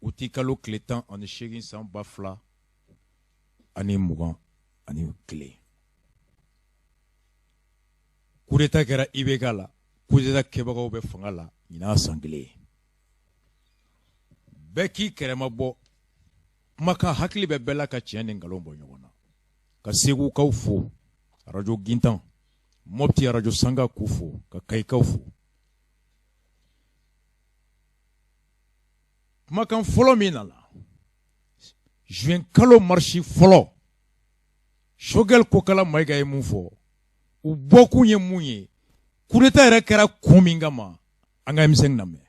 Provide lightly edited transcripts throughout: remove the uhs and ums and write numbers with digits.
Utikalo tile 18 san 2021. Coup d'État kɛra IBK la, coup d'État kɛbagaw bɛ fanga la ɲinan san kelen ye. Bɛɛ k'i kɛrɛma bɔ, kumakan hakili bɛ bɛɛ la ka tiɲɛ ni nkalon bɔ ɲɔgɔn na. Ka Segukaw fo, arajo Gintan, Mopti arajo Sanga k'u fo, ka Kayikaw fo. Kumakan fɔlɔ min nana juin kalo marche fɔlɔ, Choguel Kokala Mayiga ye mun fɔ, u bɔkun ye mun ye, coup d'État yɛrɛ kɛra kun min kama, an ka M5 lamɛn.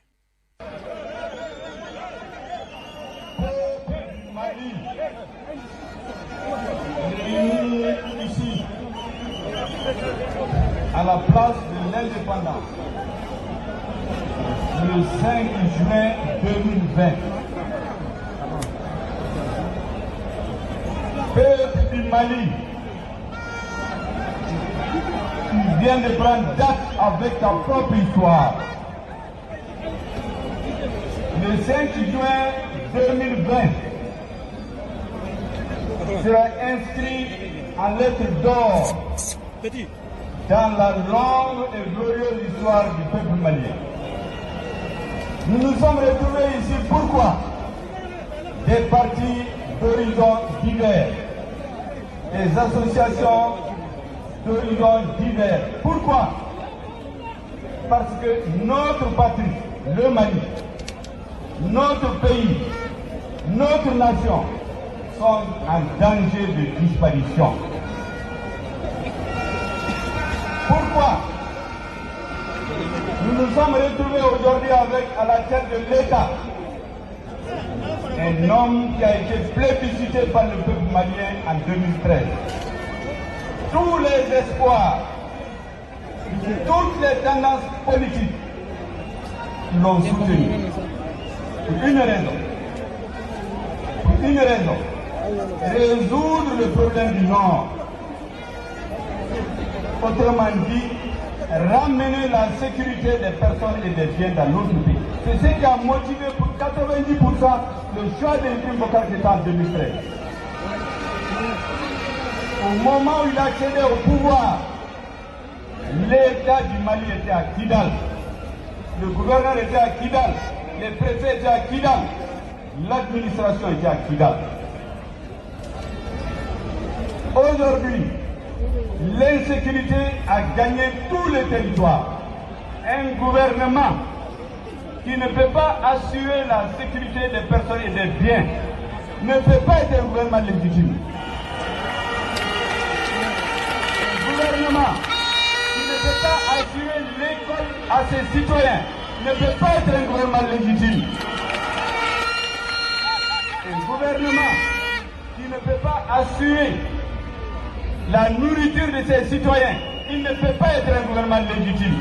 À la place de l'indépendance, le 5 juin 2020. Peuple du Mali, tu viens de prendre date avec ta propre histoire. Le 5 juin 2020 sera inscrit en lettres d'or dans la longue et glorieuse histoire du peuple malien. Nous nous sommes retrouvés ici pourquoi? Des partis d'horizons divers, des associations d'horizons divers. Pourquoi? Parce que notre patrie, le Mali, notre pays, notre nation sont en danger de disparition. Pourquoi nous nous sommes retrouvés aujourd'hui avec à la tête de l'État un homme qui a été plébiscité par le peuple malien en 2013. Tous les espoirs, toutes les tendances politiques l'ont soutenu. Pour une raison. Pour une raison. Résoudre le problème du Nord. Autrement dit, ramener la sécurité des personnes et des biens dans notre pays. C'est ce qui a motivé pour 90% le choix de Ibrahim Boubacar Keïta en 2013. Au moment où il a accédé au pouvoir, l'État du Mali était à Kidal. Le gouverneur était à Kidal. Les préfets étaient à Kidal. L'administration était à Kidal. Aujourd'hui, l'insécurité a gagné tous les territoires. Un gouvernement qui ne peut pas assurer la sécurité des personnes et des biens ne peut pas être un gouvernement légitime. Un gouvernement qui ne peut pas assurer l'école à ses citoyens ne peut pas être un gouvernement légitime. Un gouvernement qui ne peut pas assurer la nourriture de ses citoyens, il ne peut pas être un gouvernement légitime.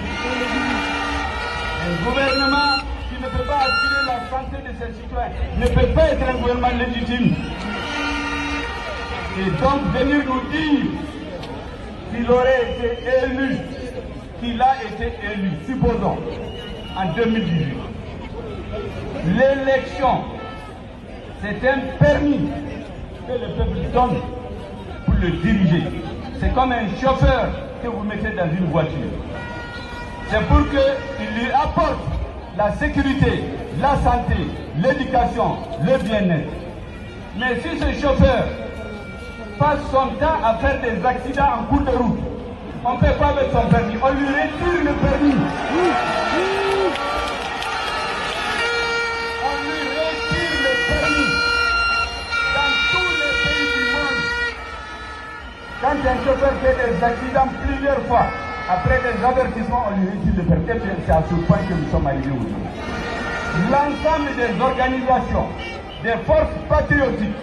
Un gouvernement qui ne peut pas assurer la santé de ses citoyens ne peut pas être un gouvernement légitime. Et donc venir nous dire qu'il aurait été élu, qu'il a été élu, supposons, en 2018. L'élection, c'est un permis que le peuple donne pour le diriger. C'est comme un chauffeur que vous mettez dans une voiture. C'est pour qu'il lui apporte la sécurité, la santé, l'éducation, le bien-être. Mais si ce chauffeur passe son temps à faire des accidents en cours de route, on ne peut pas mettre son permis, on lui retire le permis. On lui retire le permis. Dans tous les pays du monde, quand un chauffeur fait des accidents plusieurs fois, après des avertissements, on lui retire le permis. C'est à ce point que nous sommes arrivés aujourd'hui. L'ensemble des organisations, des forces patriotiques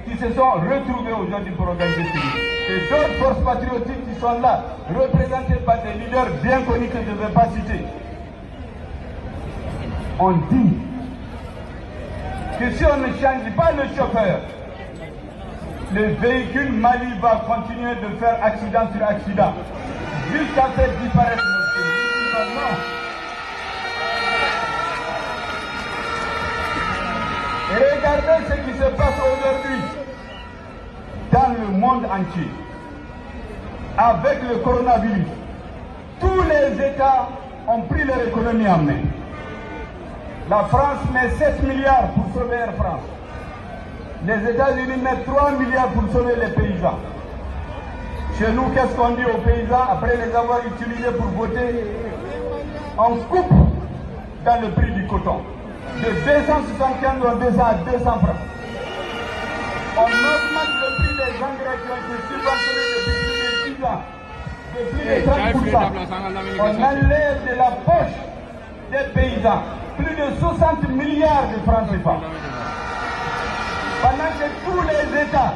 qui se sont retrouvées aujourd'hui pour organiser ce meeting, et d'autres forces patriotiques qui sont là, représentées par des leaders bien connus que je ne vais pas citer, on dit que si on ne change pas le chauffeur, le véhicule Mali va continuer de faire accident sur accident, jusqu'à faire disparaître notre pays. Non. Regardez ce qui se passe aujourd'hui dans le monde entier. Avec le coronavirus, tous les États ont pris leur économie en main. La France met 7 milliards pour sauver Air France. Les États-Unis mettent 3 milliards pour sauver les paysans. Chez nous, qu'est-ce qu'on dit aux paysans après les avoir utilisés pour voter? On coupe dans le prix du coton. De 275 ou 200 à 200 francs. On augmente le prix des engrais qui ont été subventionnés depuis plus de 10 ans, de plus de 30%. On enlève de la poche des paysans plus de 60 milliards de francs CFA. Pendant que tous les États,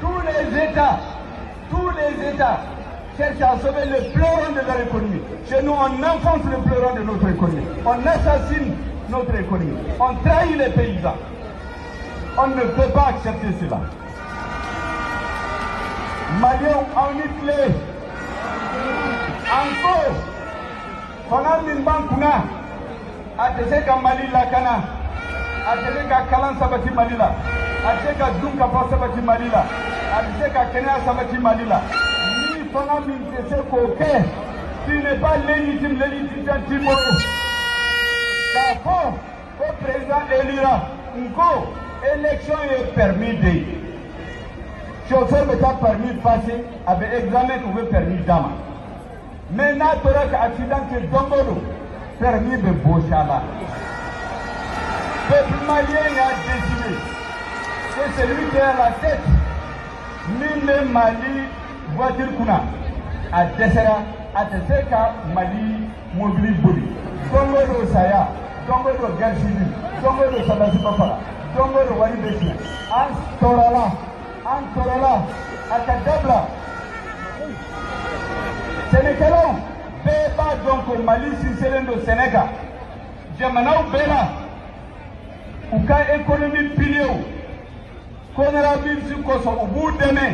tous les États, tous les États cherchent à sauver le fleuron de leur économie. Chez nous, on enfonce le fleuron de notre économie. On assassine notre économie. On trahit les paysans. On ne peut pas accepter cela. Maliens, aw ni tile. Encore, fanga min b'an kunna, a tɛ se ka Mali lakana, a tɛ se ka kalan sabati Mali la, a tɛ se ka dunkafa sabati Mali la, a tɛ se ka kɛnɛya sabati Mali la. Ni fanga min tɛ se k'o kɛ, tu n'es pas légitime, légitimité t'i bolo. K'a fɔ ko président élira, n ko élection ye permis de ye. Chauffeur bɛ taa permis passer, a bɛ examen k'u bɛ permis d'a ma. Mais n'a tora ka accident kɛ don o don, permis bɛ bɔsi a la. Peuple malien a décidé que celui qui est à la tête, min bɛ Mali voiture kunna, a dɛsɛra, a tɛ se ka Mali mobili boli. Don o don saya, don o don guerre civile, don o don sɔrɔdasi bɛ faga, don o don wari bɛ suɲɛ. An tɔɔrɔla, an tɔɔrɔla, a ka dabila. Sɛnɛkɛlaw bɛɛ b'a dɔn ko Mali sinsinlen don sɛnɛ kan. Jamanaw bɛɛ la, u ka économie piliers, coronavirus kosɔn, u b'u dɛmɛ.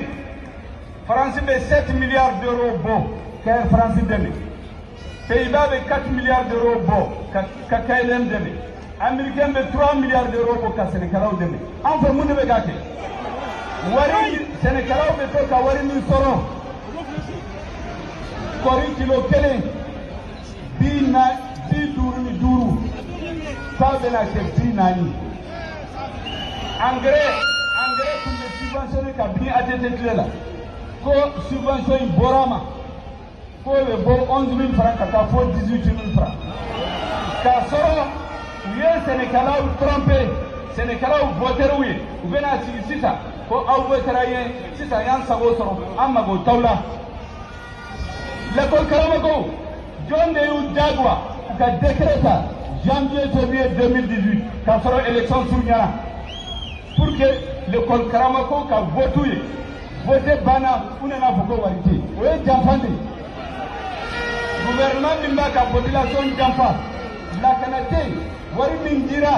Faransi bɛ 7 milliards d'euros bɔ ka Air France dɛmɛ. Pays-Bas bɛ 4 milliards d'euros bɔ ka KLM dɛmɛ. Américain bɛ 3 milliards d'euros bɔ ka sɛnɛkɛlaw dɛmɛ. An fɛ, mun de bɛ ka kɛ? Wari, sɛnɛkɛlaw bɛ to ka wari min sɔrɔ, kɔri kilo kelen 55, k'a bɛna kɛ 40. Engrais tun bɛ subventionné kabini ATT tile la, ko subvention in bɔra a ma, k'o bɛ bɔ 11 000 francs ka taa fo 18 000 francs, k'a sɔrɔ u ye sɛnɛkɛlaw trompé. Sɛnɛkɛlaw voterw ye, u bɛna sigi sisan ko aw votera ye, sisan y'an sago sɔrɔ, an mago t'aw la. L'école karamɔgɔw, jɔn de y'u jagoya u ka décret ta janvier, février 2018, k'a sɔrɔ élection surunyara, pour que l'école karamɔgɔw ka vote ye? Vote banna, u nana fɔ ko wari tɛ yen. O ye janfa de ye. Gouvernement min b'a ka population janfa, lakana tɛ yen. Wari min dira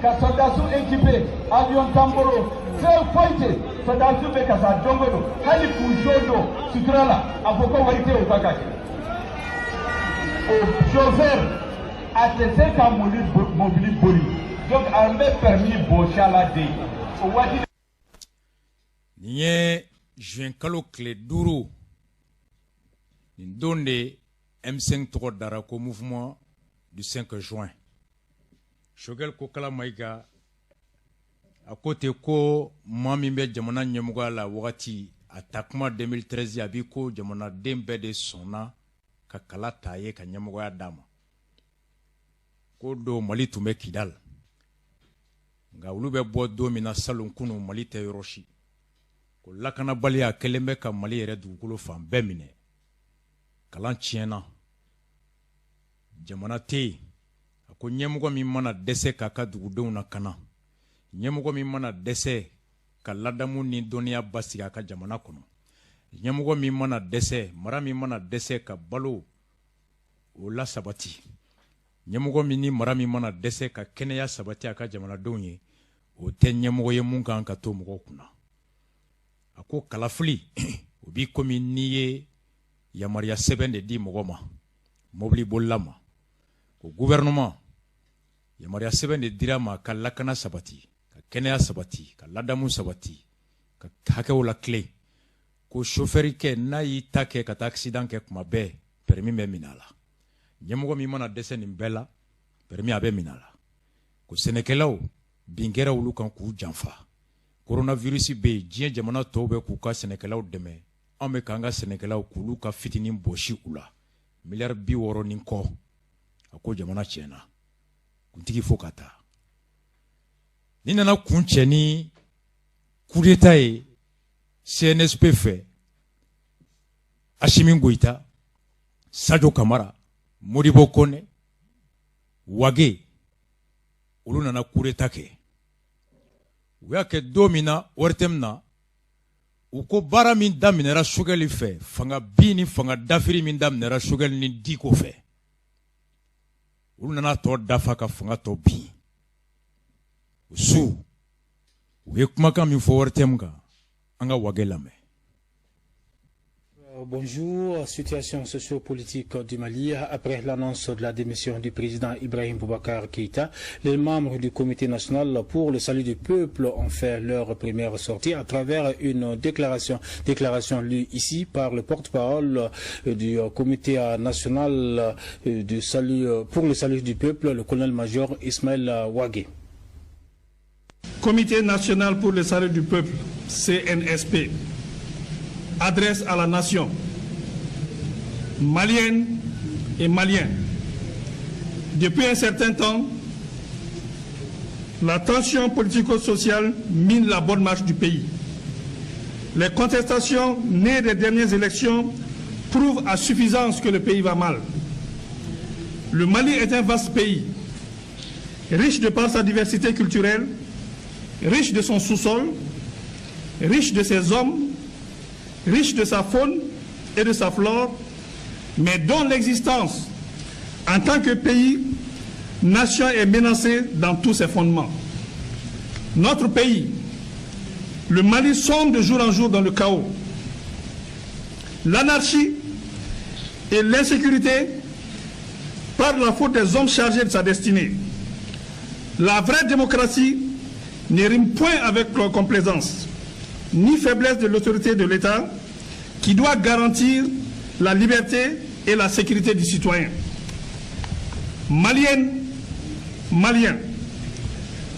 ka sɔrɔdasiw équipé, avion t'an bolo, fɛn foyi tɛ. Sɔrɔdasiw bɛ ka sa don o don, hali k'u so don sutura la, a fɔ ko wari tɛ yen, o ka kɛ. O chauffeur, a tɛ se ka mobili boli, donc an bɛ permis bɔsi a la de o waati. Nin ye juin kalo tile 5, nin don de M5 tɔgɔ dara ko Mouvement du 5 juin. Choguel Kokala Maïga a ko ten ko maa min bɛ jamana ɲɛmɔgɔya la wagati a ta kuma 2013, a bi ko jamanaden bɛɛ de sɔnna ka kala ta ye ka ɲɛmɔgɔya d'a ma. Ko don Mali tun bɛ Kidal, nka olu bɛ bɔ don min na salon kunu, Mali tɛ yɔrɔ si. Ko lakanabaliya kɛlen bɛ ka Mali yɛrɛ dugukolo fan bɛɛ minɛ, kalan tiɲɛna, jamana tɛ yen. A ko ɲɛmɔgɔ min mana dɛsɛ k'a ka dugudenw na kana, ɲɛmɔgɔ min mana dɛsɛ ka ladamu ni dɔnniya basigi a ka jamana kɔnɔ, ɲɛmɔgɔ min mana dɛsɛ, mara min mana dɛsɛ ka balo o la sabati, ɲɛmɔgɔ min ni mara min mana dɛsɛ ka kɛnɛya sabati a ka jamanadenw ye, o tɛ ɲɛmɔgɔ ye mun kan ka to mɔgɔw kunna. A ko kalafili, o b'i komi n'i ye yamaruya sɛbɛn de di mɔgɔ ma, mobili bolila ma. Ko gouvernement, yamaruya sɛbɛn de dira ma ka lakana sabati, ka Kɛnɛya sabati, ka ladamu sabati, ka hakɛw latilen. Ko sofɛrikɛ n'a y'i ta kɛ ka taa accident kɛ kuma bɛɛ, permis bɛ minɛ a la. Ɲɛmɔgɔ min mana dɛsɛ nin bɛɛ la, permis a bɛ minɛ a la. Ko sɛnɛkɛlaw bin kɛra olu kan k'u janfa. Coronavirus bɛ yen, diɲɛ jamana tɔw bɛ k'u ka sɛnɛkɛlaw dɛmɛ, anw bɛ k'an ka sɛnɛkɛlaw k'olu ka fitinin bɔsi u la, miliyari 60 ni kɔ. A ko jamana tiɲɛna, kuntigi fo ka taa. Nin nana kun cɛ ni coup d'état ye CNSP fɛ. Assimi Goïta, Sadio Camara, Modibo Kone, Wagué, olu nana coup d'état kɛ. U y'a kɛ don min na, ORTM na, u ko baara min daminɛra Choguel fɛ, fanga bin ni fanga dafiri min daminɛra Choguel ni Dicko fɛ, olu nana tɔ dafa ka fanga tɔ bin. O su, u ye kumakan min fɔ ORTM kan, an ka Wagué lamɛn. Bonjour, situation sociopolitique du Mali. Après l'annonce de la démission du président Ibrahim Boubacar Keïta, les membres du comité national pour le salut du peuple ont fait leur première sortie à travers une déclaration. Déclaration lue ici par le porte-parole du comité national du salut, pour le salut du peuple, le colonel-major Ismaël Wagué. Comité national pour le salut du peuple, CNSP, adresse à la nation malienne et malien. Depuis un certain temps, la tension politico-sociale mine la bonne marche du pays. Les contestations nées des dernières élections prouvent à suffisance que le pays va mal. Le Mali est un vaste pays, riche de par sa diversité culturelle, riche de son sous-sol, riche de ses hommes, riche de sa faune et de sa flore, mais dont l'existence en tant que pays, nation est menacée dans tous ses fondements. Notre pays, le Mali, sombre de jour en jour dans le chaos. L'anarchie et l'insécurité par la faute des hommes chargés de sa destinée. La vraie démocratie ne rime point avec complaisance, ni faiblesse de l'autorité de l'État qui doit garantir la liberté et la sécurité du citoyen. Maliennes, Maliens,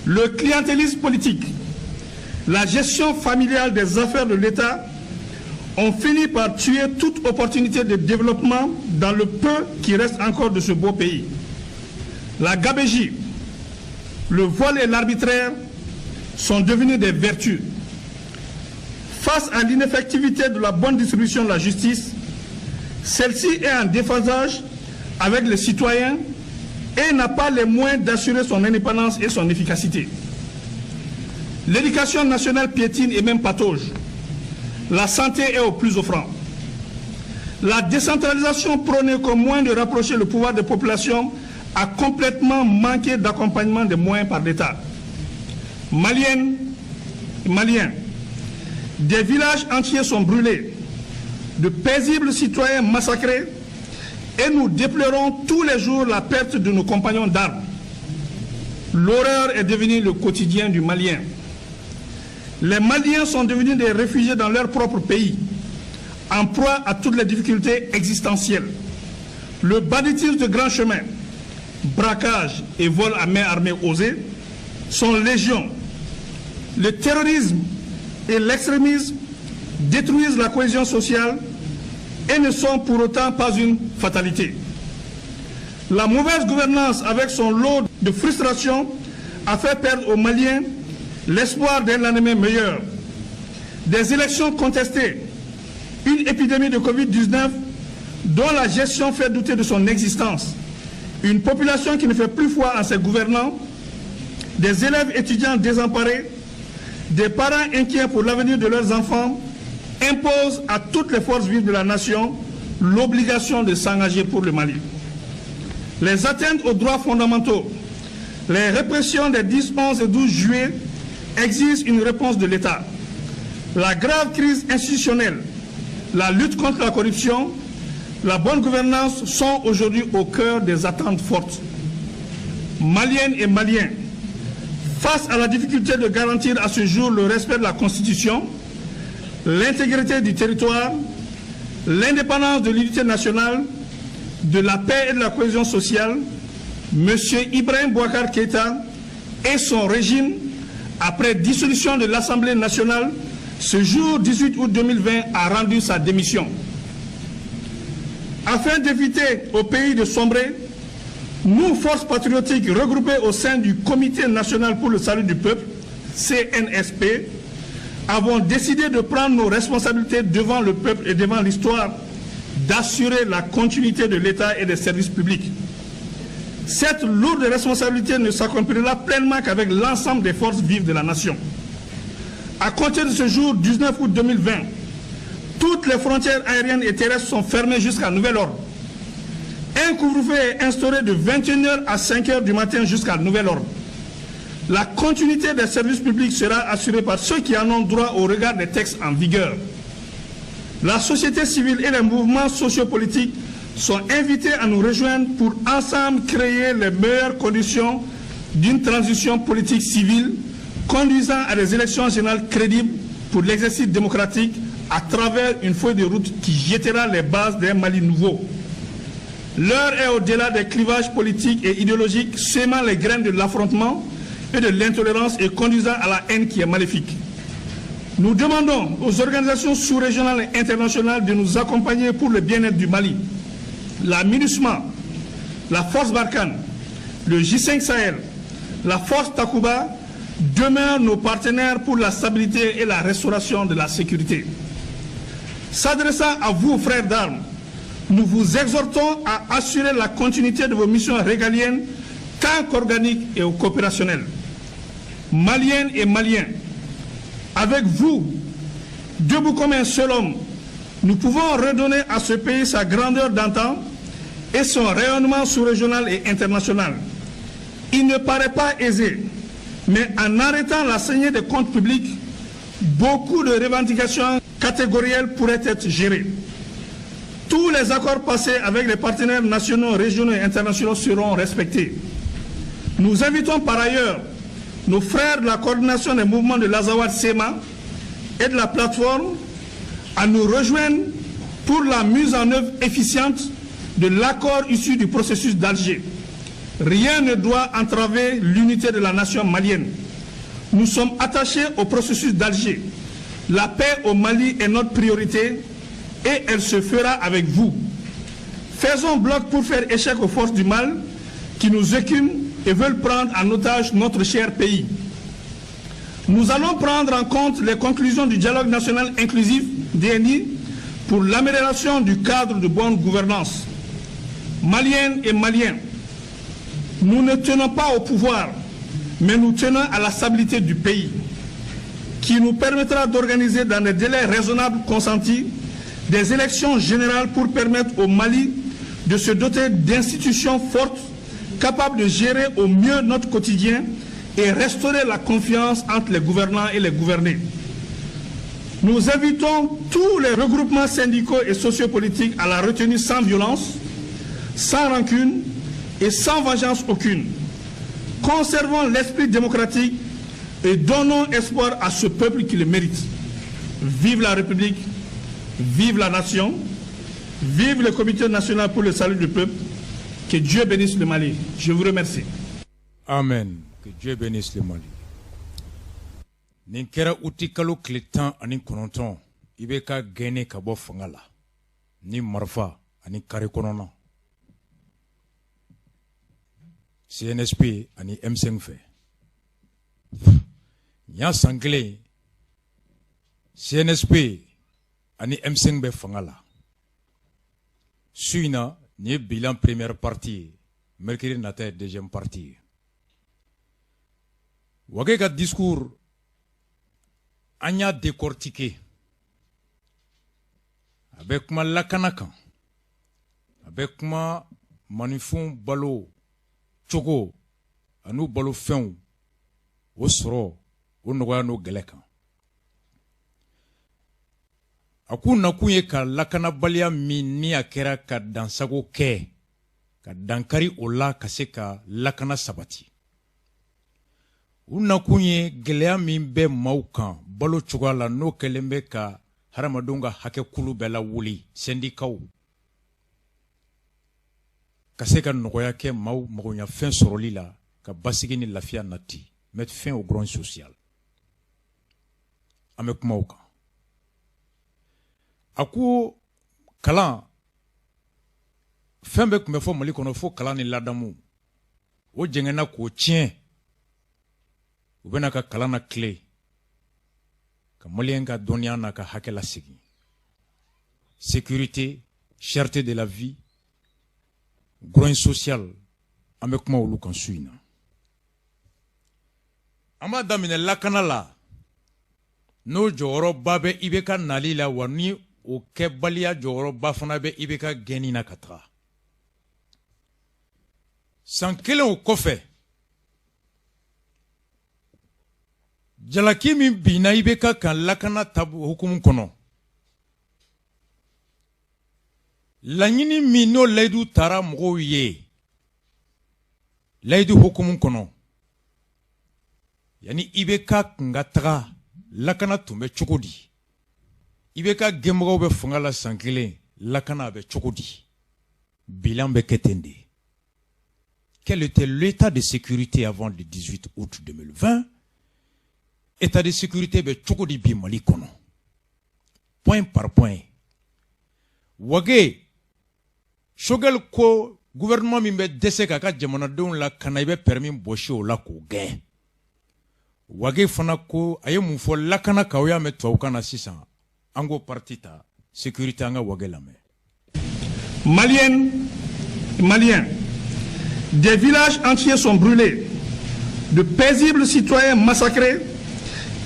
le clientélisme politique, la gestion familiale des affaires de l'État ont fini par tuer toute opportunité de développement dans le peu qui reste encore de ce beau pays. La gabegie, le vol et l'arbitraire sont devenus des vertus. Face à l'ineffectivité de la bonne distribution de la justice, celle-ci est en déphasage avec les citoyens et n'a pas les moyens d'assurer son indépendance et son efficacité. L'éducation nationale piétine et même patauge. La santé est au plus offrant. La décentralisation prônée comme moyen de rapprocher le pouvoir des populations a complètement manqué d'accompagnement des moyens par l'État. Maliennes, Maliens, des villages entiers sont brûlés, de paisibles citoyens massacrés et nous déplorons tous les jours la perte de nos compagnons d'armes. L'horreur est devenue le quotidien du Malien. Les Maliens sont devenus des réfugiés dans leur propre pays, en proie à toutes les difficultés existentielles. Le banditisme de grand chemin, braquage et vol à main armée osée sont légion. Le terrorisme et l'extrémisme détruisent la cohésion sociale et ne sont pour autant pas une fatalité. La mauvaise gouvernance avec son lot de frustration a fait perdre aux Maliens l'espoir d'un lendemain meilleur. Des élections contestées, une épidémie de Covid-19 dont la gestion fait douter de son existence, une population qui ne fait plus foi en ses gouvernants, des élèves étudiants désemparés, des parents inquiets pour l'avenir de leurs enfants, imposent à toutes les forces vives de la nation l'obligation de s'engager pour le Mali. Les atteintes aux droits fondamentaux, les répressions des 10, 11 et 12 juillet exigent une réponse de l'État. La grave crise institutionnelle, la lutte contre la corruption, la bonne gouvernance sont aujourd'hui au cœur des attentes fortes. Maliennes et Maliens, Face à la difficulté de garantir à ce jour le respect de la Constitution, l'intégrité du territoire, l'indépendance de l'unité nationale, de la paix et de la cohésion sociale, M. Ibrahim Boubacar Keïta et son régime, après dissolution de l'Assemblée nationale, ce jour 18 août 2020, a rendu sa démission. Afin d'éviter au pays de sombrer, nous, forces patriotiques regroupées au sein du Comité national pour le salut du peuple, CNSP, avons décidé de prendre nos responsabilités devant le peuple et devant l'histoire, d'assurer la continuité de l'État et des services publics. Cette lourde responsabilité ne s'accomplira pleinement qu'avec l'ensemble des forces vives de la nation. À compter de ce jour, 19 août 2020, toutes les frontières aériennes et terrestres sont fermées jusqu'à nouvel ordre. Un couvre-feu est instauré de 21h à 5h du matin jusqu'à nouvel ordre. La continuité des services publics sera assurée par ceux qui en ont droit au regard des textes en vigueur. La société civile et les mouvements sociopolitiques sont invités à nous rejoindre pour ensemble créer les meilleures conditions d'une transition politique civile conduisant à des élections générales crédibles pour l'exercice démocratique à travers une feuille de route qui jettera les bases d'un Mali nouveau. L'heure est au-delà des clivages politiques et idéologiques semant les graines de l'affrontement et de l'intolérance et conduisant à la haine qui est maléfique. Nous demandons aux organisations sous-régionales et internationales de nous accompagner pour le bien-être du Mali. La MINUSMA, la Force Barkhane, le G5 Sahel, la Force Takuba demeurent nos partenaires pour la stabilité et la restauration de la sécurité. S'adressant à vous, frères d'armes, nous vous exhortons à assurer la continuité de vos missions régaliennes, tant qu'organiques et coopérationnelles. Maliennes et Maliens, avec vous, debout comme un seul homme, nous pouvons redonner à ce pays sa grandeur d'antan et son rayonnement sous-régional et international. Il ne paraît pas aisé, mais en arrêtant la saignée des comptes publics, beaucoup de revendications catégorielles pourraient être gérées. Tous les accords passés avec les partenaires nationaux, régionaux et internationaux seront respectés. Nous invitons par ailleurs nos frères de la coordination des mouvements de l'Azawad SEMA et de la plateforme à nous rejoindre pour la mise en œuvre efficiente de l'accord issu du processus d'Alger. Rien ne doit entraver l'unité de la nation malienne. Nous sommes attachés au processus d'Alger. La paix au Mali est notre priorité et elle se fera avec vous. Faisons bloc pour faire échec aux forces du mal qui nous écument et veulent prendre en otage notre cher pays. Nous allons prendre en compte les conclusions du dialogue national inclusif, DNI, pour l'amélioration du cadre de bonne gouvernance. Maliennes et Maliens, nous ne tenons pas au pouvoir, mais nous tenons à la stabilité du pays, qui nous permettra d'organiser dans des délais raisonnables consentis des élections générales pour permettre au Mali de se doter d'institutions fortes, capables de gérer au mieux notre quotidien et restaurer la confiance entre les gouvernants et les gouvernés. Nous invitons tous les regroupements syndicaux et sociopolitiques à la retenue sans violence, sans rancune et sans vengeance aucune. Conservons l'esprit démocratique et donnons espoir à ce peuple qui le mérite. Vive la République, vive la nation, vive le Comité national pour le salut du peuple. Que Dieu bénisse le Mali. Je vous remercie. Amen. Que Dieu bénisse le Mali. Nin kɛra uti kalo tile 19, i bɛ ka gɛnne ka bɔ fanga la ni marifa ani kari kɔnɔna CNSP ani M5 fɛ. Nin y'a san kelen CNSP ani M5 bɛ fanga la. Su in na, nin ye bilan première partie ye, mercredi nata ye deuxième partie ye. Wage ka discours, an y'a décortiquer. A bɛ kuma lakana kan, a bɛ kuma maninfinw balo cogo an'u balofɛnw o sɔrɔ o nɔgɔya n'o gɛlɛ kan. A k'u nakun ye ka lakanabaliya min ni a kɛra ka dansago kɛ, ka dankari o la ka se ka lakana sabati. U nakun ye gɛlɛya min bɛ maaw kan balo cogoya la, n'o kɛlen bɛ ka hadamadenw ka hakɛ kulu bɛɛ lawuli, sɛndikaw ka se ka nɔgɔya kɛ maaw magoɲafɛn sɔrɔli la, ka basigi ni lafiya nati, mettre fin au grogne social. An bɛ kuma o kan. A ko kalan fɛn bɛɛ tun bɛ fɔ Mali kɔnɔ fo kalan ni ladamu, o jɛngɛnna k'o tiɲɛ. U bɛna ka kalan na tile ka maliyɛn ka dɔnniya n'a ka hakɛ lasegin. Sécurité, cherté de la vie, grogne social, an bɛ kuma olu kan su in na. An b'a daminɛ lakana la, n'o jɔyɔrɔba bɛ IBK nali la, wa ni o kɛbaliya jɔyɔrɔba fana bɛ IBK gɛnni na ka taga. San kelen o kɔfɛ, jalaki min binna IBK kan lakana tabu hukumu kɔnɔ, laɲini min n'o layidu tara mɔgɔw ye layidu hukumu kɔnɔ, yanni IBK tun ka taga, lakana tun bɛ cogo di? IBK gɛnbagaw bɛ fanga la san kelen, lakana bɛ cogo di? Bilan bɛ kɛ ten de. Quel était l'état de sécurité avant le 18 août 2020? État de sécurité bɛ cogo di bi Mali kɔnɔ? Point par point. Wage Choguel ko gouvernement min bɛ dɛsɛ k'a ka jamanadenw lakana, i bɛ permis bɔsi o la k'o gɛn. Wage fana ko a ye mun fɔ lakana kan? O y'a mɛn tubabukan na sisan. An k'o partie ta, sécurité, an ka Wage lamɛn. Maliennes, Maliens, des villages entiers sont brûlés, de paisibles citoyens massacrés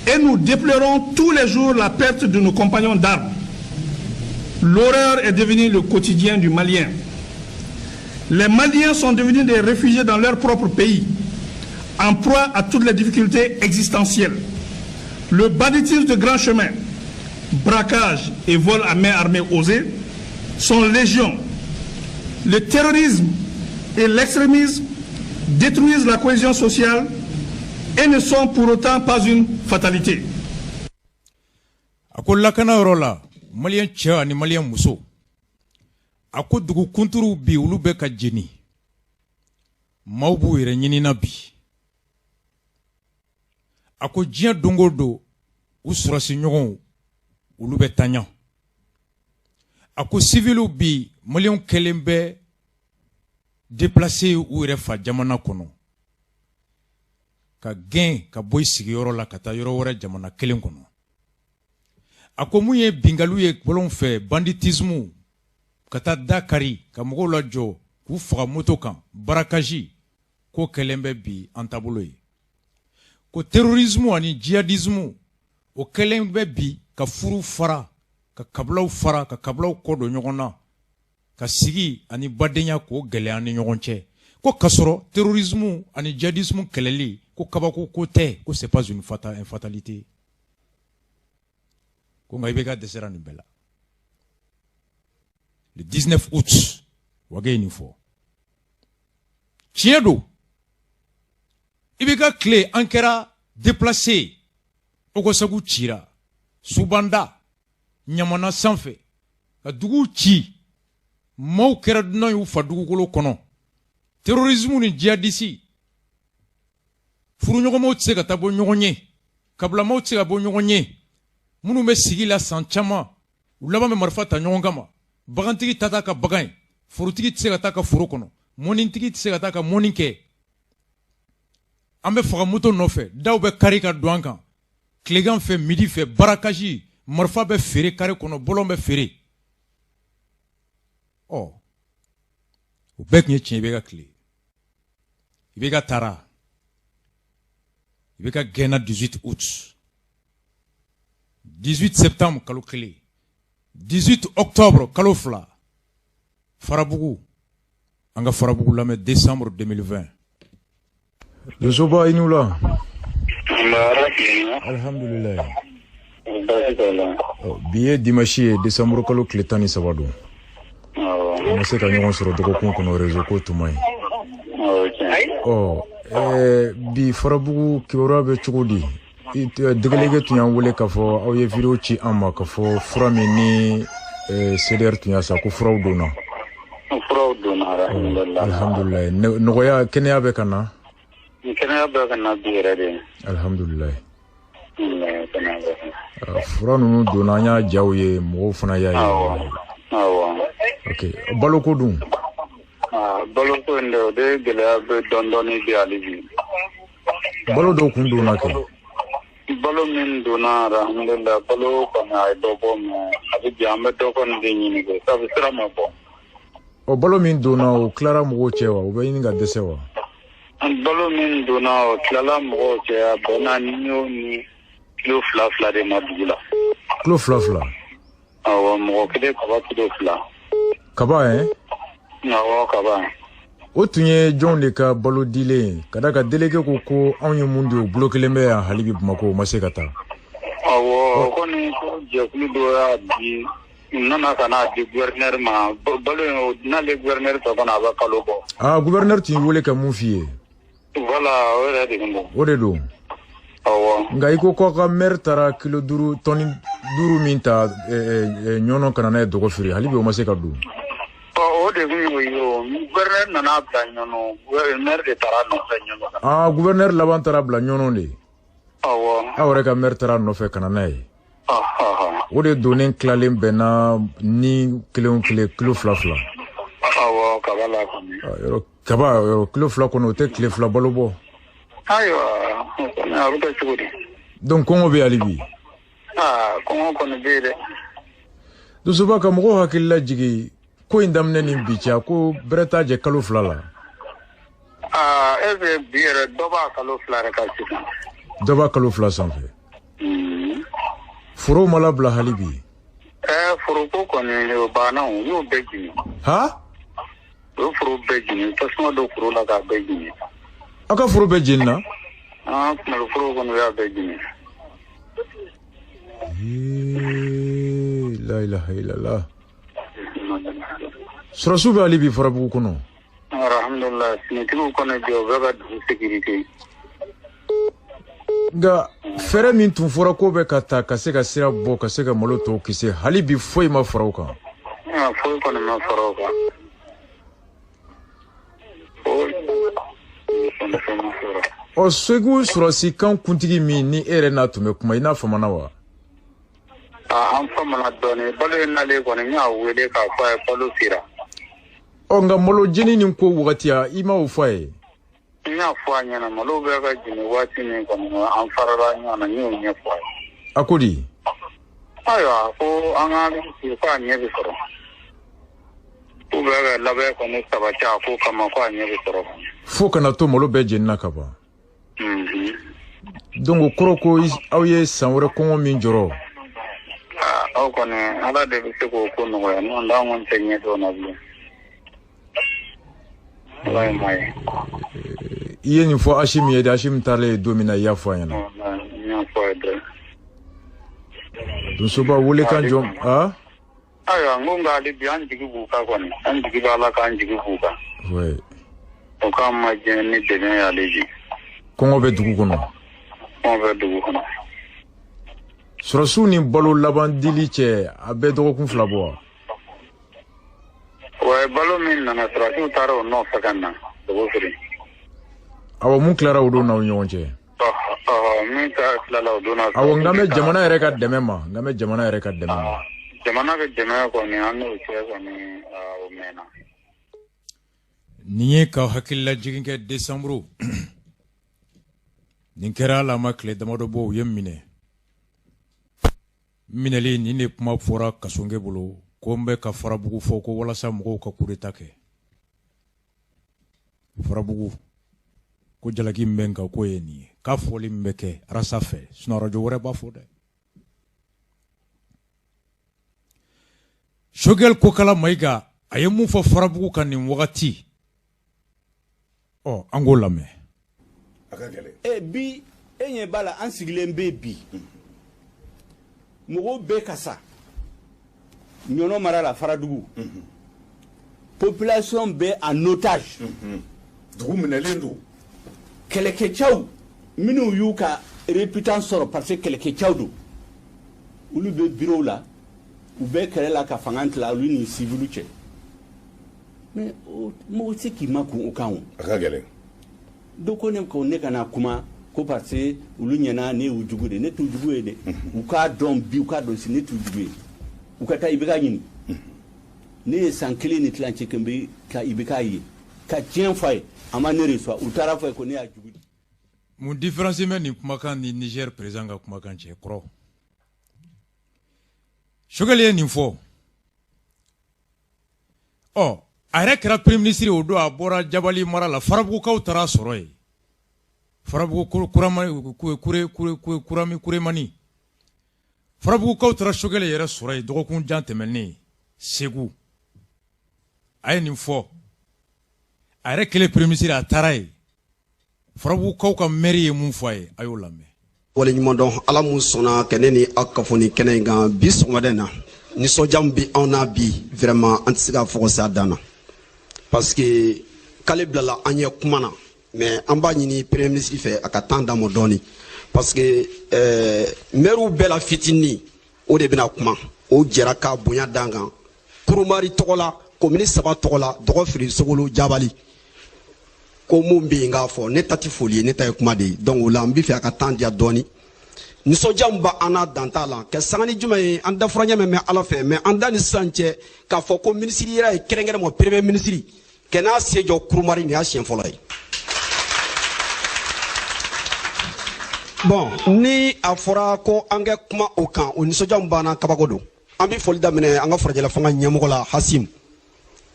et nous déplorons tous les jours la perte de nos compagnons d'armes. L'horreur est devenue le quotidien du Malien. Les Maliens sont devenus des réfugiés dans leur propre pays, en proie à toutes les difficultés existentielles. Le banditisme de grand chemin, braquage et vol à main armée osée sont légion. Le terrorisme et l'extrémisme détruisent la cohésion sociale et ne sont pour autant pas une fatalité. A ko lakana yɔrɔ la, maliyɛn cɛ ani maliyɛn muso, a ko dugu kunturuw bi, olu bɛ ka jeni, maaw b'u yɛrɛ ɲinina bi. A ko diɲɛ don o don, u sɔrɔsi ɲɔgɔnw, olu bɛ taɲa. A ko civiliw bi, maliyɛnw kɛlen bɛ déplacé u yɛrɛ fa jamana kɔnɔ, ka gɛn ka bɔ i sigiyɔrɔ la ka taa yɔrɔ wɛrɛ jamana kelen kɔnɔ. A ko mun ye binkaliw ye bɔlɔn fɛ, banditisme, ka taa da kari ka mɔgɔw lajɔ k'u faga moto kan, braquage, ko kɛlen bɛ bi an taabolo ye. Ko terrorisme ani djihadisme, o kɛlen bɛ bi ka furu fara, ka kabilaw fara, ka kabilaw kɔ don ɲɔgɔn na, ka sigi ani badenya k'o gɛlɛya ni ɲɔgɔn cɛ. Ko kasɔrɔ terrorisme ani djihadisme kɛlɛli, ko kabako ko tɛ, ko c'est pas une fatalité. Ko nka IBK dɛsɛra nin bɛɛ la. Le 19 août, Wage ye nin fɔ. Tiɲɛ don, IBK tile, an kɛra déplacé. Ogosagu cira, Subanda, Ɲamana sanfɛ, ka duguw ci, maaw kɛra dunan y'u fa dugukolo kɔnɔ. Terrorisme ni djihadiste, furuɲɔgɔnmaw tɛ se ka taa bɔ ɲɔgɔn ye, kabilamaw tɛ se ka bɔ ɲɔgɔn ye. Minnu bɛ sigi la san caman, u laban bɛ marifa ta ɲɔgɔn kama. Bagantigi ta t'a ka bagan ye, forotigi tɛ se ka taa ka foro kɔnɔ, mɔnitigi tɛ se ka taa ka mɔni kɛ. An bɛ faga moto nɔfɛ, daw bɛ kari ka don an kan tilegan fɛ, midi fɛ, braquage, marifa bɛ feere kare kɔnɔ, bɔlɔn bɛ feere. Ɔ o bɛɛ tun ye tiɲɛ. I bɛ ka tile, i bɛ ka taara, i bɛ ka gɛnna 18 août, 18 septembre kalo 1, 18 octobre kalo 2, Farabugu. An ka Farabugu lamɛn, décembre 2020. Donsoba, i ni wula. Alhamdulilayi. Bi ye dimanche ye, décembre kalo tile 13 don. An ma se ka ɲɔgɔn sɔrɔ dɔgɔkun kɔnɔ, réseau ko tun man ɲi. Ɔ Bi Farabugu kibaruya bɛ cogo di? Délégué tun y'an wele k'a fɔ aw ye vidéo ci an ma k'a fɔ fura min ni CDR tun y'a san ko furaw donna. Furaw donna, alhamdulilayi. Alhamdulilayi. Nɔgɔya, kɛnɛya bɛ ka na? Kɛnɛya bɛ ka na bi yɛrɛ de. Alhamdulilayi. Fura ninnu donna, an y'a jaw ye, mɔgɔw fana y'a ye. Awɔ. Ok, baloko dun? Baloko in de, o de gɛlɛya bɛ dɔɔni dɔɔni bi hali bi. Balo dɔw kun donna kɛ? Balo min donna, alhamdulilayi, balo kɔni a ye dɔ bɔ, mais a bɛ bi an bɛ dɔ kɔni de ɲini kɛ sabu sira ma bɔ. Ɔ, balo min donna, o tilara mɔgɔw cɛ wa? O bɛ ɲini ka dɛsɛ wa? Balo min donna, o tilala mɔgɔw cɛ, a bɛnna ni o ni kilo fila fila de ma dugu la. Kilo fila fila? Awɔ, mɔgɔ kelen kaba kilo 2. Kaba hein? Awɔ, kaba. O tun ye jɔnw de ka balo dilen ye? Ka da ka délégué ko ko anw ye mun di, o bolo kelen bɛ yan hali bi Bamakɔ, o ma se ka taa. Awɔ, o kɔni ko jɛkulu dɔ y'a di, u nana ka n'a di gouverneur ma. Balo in, n'ale gouverneur fɛ kɔni, a bɛ kalo bɔ. Ah, gouverneur tun y'i wele ka mun f'i ye? Voilà, o yɛrɛ de don. O de don. Awɔ. Nka i ko k'aw ka maire taara kilo 5, tɔni 5 min ta Ɲɔnɔ ka na n'a ye Dɔgɔfiri, hali bi o ma se ka don. O de tun y'o ye o. Gouverneur nana bila Ɲɔnɔ, maire de taara nɔfɛ Ɲɔnɔ. Ah, gouverneur laban taara bila Ɲɔnɔ de. Awɔ. Aw yɛrɛ ka maire taara nɔfɛ ka na n'a ye. O de donnen tilalen bɛnna ni kelen o kelen kilo 2 2. Awɔ, kaba la kɔni. Yɔrɔ kaba, yɔrɔ kilo 2 kɔni, o tɛ tile 2 balo bɔ. Ayiwa, a bɛ kɛ cogo di? Donc kɔngɔ bɛ hali bi. Aa, kɔngɔ kɔni bɛ yen dɛ. Dusuba, ka mɔgɔw hakili lajigin ko in daminɛ ni bi cɛ, ko bɛrɛ t'a jɛ kalo 2 la. Aa, e bɛ bi yɛrɛ dɔ b'a kalo 2 yɛrɛ kan sisan. Dɔ b'a kalo 2 sanfɛ. Forow ma labila hali bi. Foroko kɔni o banna, o y'o bɛɛ jeni. Ha? O ye foro bɛɛ jeni, tasuma don foro la k'a bɛɛ jeni. Aw ka foro bɛɛ jenina? An malo foro kɔni, o y'a bɛɛ jeni. La ilaha illallah. Sɔrɔsiw bɛ hali bi Farabugu kɔnɔ? Alhamdulilayi, finitigiw kɔni bi, o bɛ ka dugu sécurité. Nka fɛɛrɛ min tun fɔra k'o bɛ ka ta ka se ka sira bɔ, ka se ka malo tɔw kisi, hali bi foyi ma fara o kan. Foyi kɔni ma fara o kan. Ɔ, Segu sɔrɔsi kan kuntigi min ni e yɛrɛ n'a tun bɛ kuma, i n'a famana wa? An famana dɔɔnin. Balo in nalen kɔni, n y'a wele k'a fɔ a ye balo sera. Ɔ, nka malo jeni nin ko wagati, i ma o fɔ a ye? N y'a fɔ a ɲɛna, malo bɛ ka jeni waati min kɔni, an farala ɲɔgɔn na, n y'o ɲɛfɔ a ye. A ko di? Ayiwa, ko an ka hakili sigi, ko a ɲɛ bɛ sɔrɔ. K'u bɛ ka labɛn kɔni sabati a ko kama, ko a ɲɛ bɛ sɔrɔ. Fo kana to malo bɛɛ jenina ka ban. Donc o kɔrɔ ko aw ye san wɛrɛ kɔngɔ min jɔrɔ. Aw kɔni, Ala de bɛ se k'o ko nɔgɔya, n'o tɛ an kɔni tɛ ɲɛ dɔn na bilen. Ala ye maa ye. I ye nin fɔ Asimi ye de? Asimi taalen ye don min na, i y'a fɔ a ɲɛna? N y'a fɔ a ye dɛ. Donsoba, welekan jɔn a? Ayiwa, n ko nka hali bi an jigi b'u kan kɔni, an jigi b'a la k'an jigi b'u kan. O k'an ma diɲɛ ni dɛmɛ ye hali bi. Kɔngɔ bɛ dugu kɔnɔ. Kɔngɔ bɛ dugu kɔnɔ. Sɔrɔsiw ni balo laban dili cɛ, a bɛ dɔgɔkun 2 bɔ wa? Wa balo min nana, sɔrɔsiw taara o nɔfɛ ka na Dɔgɔfiri. Awɔ, mun tilara o don n'aw ɲɔgɔn cɛ? Min ta tilala o don na. Awɔ, n kan bɛ jamana yɛrɛ ka dɛmɛ ma, n kan bɛ jamana yɛrɛ ka dɛmɛ ma. Jamana ka dɛmɛ kɔni, an n'o cɛ kɔni, o mɛnna. Nin ye ka hakililajigin kɛ décembre. Nin kɛra hali a ma tile damadɔ bɔ, u ye minɛ. Minɛli nin de kuma fɔra Kasɔnkɛ bolo ko n bɛ ka Farabugu fɔ ko walasa mɔgɔw ka coup d'état kɛ. Farabugu ko jalaki min bɛ n kan k'o ye nin ye, k'a fɔli min bɛ kɛ arasa fɛ, sinon arajo wɛrɛ b'a fɔ dɛ. Choguel Kokala Mayiga, a ye mun fɔ Farabugu kan nin wagati, ɔ, an k'o lamɛn. A ka gɛlɛn. E bi, e ɲɛ b'a la, an sigilen bɛ bi, mɔgɔw bɛɛ ka sa Ɲɔnɔ mara la, Faradugu population bɛ en otage. Dugu minɛlen don. Kɛlɛkɛcɛw minnu y'u ka réputation sɔrɔ parce que kɛlɛkɛcɛw don, olu bɛ bureau la, u bɛ kɛlɛ la ka fanga tila olu ni civil cɛ. Mais mɔgɔ tɛ se k'i makun o kan o. A ka gɛlɛn. Dɔ ko ne ko ne kana kuma ko parce que olu ɲɛna ne y'u jugu de. Ne t'u jugu ye dɛ. U k'a dɔn bi, u k'a dɔn sini, ne t'u jugu ye. U ka taa IBK ɲini. Ne ye san kelen ni tilancɛ kɛ n bɛ ka IBK ye ka tiɲɛ fɔ a ye, a ma ne reçoit. U taara fɔ a ye ko ne y'a jugu de. Mun différence bɛ nin kumakan ni Niger président ka kumakan cɛ kɔrɔ? Choguel ye nin fɔ. Ɔ, a yɛrɛ kɛra premier ministre o don, a bɔra Jabali mara la, Farabugukaw taara sɔrɔ yen. Farabugu kure kure kurami kuremani. Farabugukaw taara Choguel yɛrɛ sɔrɔ yen dɔgɔkun jan tɛmɛnen Segu. A ye nin fɔ. A yɛrɛ kɛlen premier ministre, a taara yen. Farabugukaw ka maire ye mun fɔ a ye, a y'o lamɛn. Waleɲuman dɔn Ala mun sɔnna ka ne ni aw kafo nin kɛnɛ in kan bi sɔgɔmada in na. Nisɔndiya min bɛ anw na bi, vraiment an tɛ se k'a fɔ ka s'a dan na, parce que k'ale bilala an ɲɛ kuma na. Mais an b'a ɲini premier ministre fɛ, a ka temps d'an ma dɔɔni, parce que maires bɛɛ la fitinin o de bɛna kuma. O jɛra k'a bonya d'an kan Kurumari tɔgɔ la, commune saba tɔgɔ la, Dɔgɔfiri, Sogolo, Jabali. Ko mun bɛ yen k'a fɔ, ne ta tɛ foli ye, ne ta ye kuma de ye. Donc o la n bɛ fɛ a ka temps diya dɔɔni. Nisɔndiya min b'an na, dan t'a la. Ka sanga ni jumɛn ye? An dafura ɲɛ mɛn Ala fɛ, mais an da ni sisan cɛ, k'a fɔ ko minisiri yɛrɛ ye kɛrɛnkɛrɛn premier ministre kɛ n'a sen jɔ Kurumari, nin y'a siɲɛ fɔlɔ ye. Bon, ni a fɔra ko an kɛ kuma o kan, o nisɔndiya min b'an na, kabako don. An bɛ foli daminɛ an ka farajɛla fanga ɲɛmɔgɔ la, Hasim,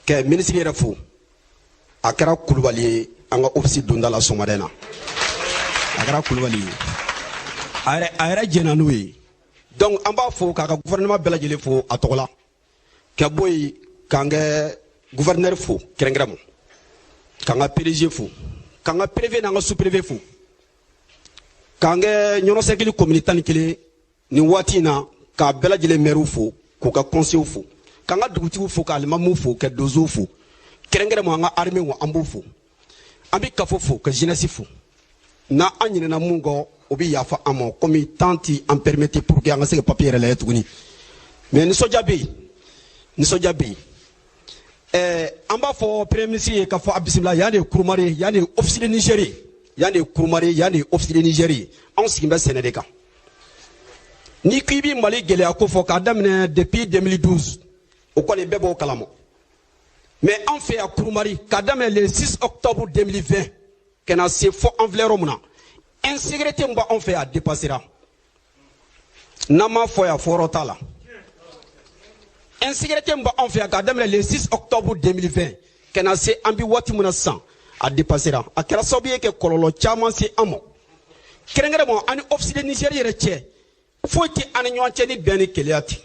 kɛ minisiri yɛrɛ fo. A kɛra Kulubali ye an ka ofisi donda la sɔgɔmada in na, a kɛra Kulubali ye, a yɛrɛ jɛnna n'o ye. Donc an b'a fo k'a ka gouvernement bɛɛ lajɛlen fo a tɔgɔ la, ka bɔ yen k'an kɛ gouverneur fo kɛrɛnkɛrɛn ma, k'an ka PDG fo, k'an ka préfet n'an ka sous-préfet fo, k'an kɛ Ɲɔnɔ cercle commune 11 nin waati in na, k'a bɛɛ lajɛlen maire fo, k'u ka conseil fo, k'an ka dugutigiw fo, ka alimamuw fo, ka donsow fo kɛrɛnkɛrɛn ma, an ka armée an b'u fo. An bɛ kafo fo, ka jeunesse fo. N'an ɲinɛna mun kɔ, o bɛ yafa an ma, komi temps ti an permettre pour que an ka se ka papier yɛrɛ lajɛ tuguni. Mais nisɔndiya bɛ yen, nisɔndiya bɛ yen. An b'a fɔ premier ministre ye k'a fɔ a bisimila. Yan de ye Kurumari ye, yan de ye office de Niger ye, yan de ye Kurumari ye, yan de ye office de Niger ye. Anw sigilen bɛ sɛnɛ de kan. N'i ko i bɛ Mali gɛlɛya ko fɔ k'a daminɛ depuis 2012, o kɔni bɛɛ b'o kalama. Mais an fɛ yan Kurumari, k'a daminɛ le 6 octobre 2020 ka na se fɔ an filɛ yɔrɔ min na, insécurité min b'anw fɛ yan, a dépassera. N'an m'a fɔ yan, fɔyɔrɔ t'a la. Insécurité min b'anw fɛ yan k'a daminɛ le 6 octobre 2020 ka na se an bɛ waati min na sisan, a dépassera. A kɛra sababu ye ka kɔlɔlɔ caman se an ma, kɛrɛnkɛrɛnma an ni office de Niger yɛrɛ cɛ, foyi tɛ an ni ɲɔgɔn cɛ ni bɛn ni keleya tɛ.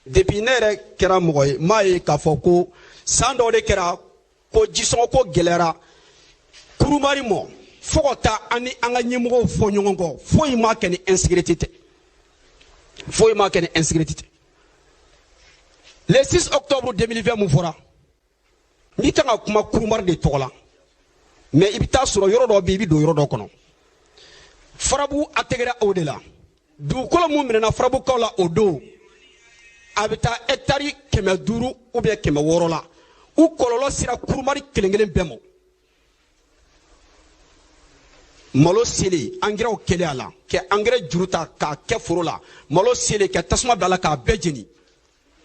Depuis ne yɛrɛ kɛra mɔgɔ ye, n m'a ye k'a fɔ ko san dɔw de kɛra ko jisɔngɔ ko gɛlɛyara Kurumari mɔ, fo ka taa an ni an ka ɲɛmɔgɔw fɔ ɲɔgɔn kɔ. Foyi ma kɛ ni insécurité tɛ, foyi ma kɛ ni insécurité tɛ. Le 6 octobre 2020 mun fɔra, n'i kan ka kuma Kurumari de tɔgɔ la, mais i bɛ taa sɔrɔ yɔrɔ dɔ bɛ yen, i bɛ don yɔrɔ dɔ kɔnɔ. Farabu a tɛgɛra o de la. Dugukolo mun minɛna Farabukaw la o don, a bɛ taa hectare 500 ou bien 600 la. U kɔlɔlɔ sera Kurumari kelen kelen bɛɛ ma. Malo selen, angɛrɛw kɛlen a la, ka angɛrɛ juru ta k'a kɛ foro la, malo selen ka tasuma bila a la k'a bɛɛ jeni,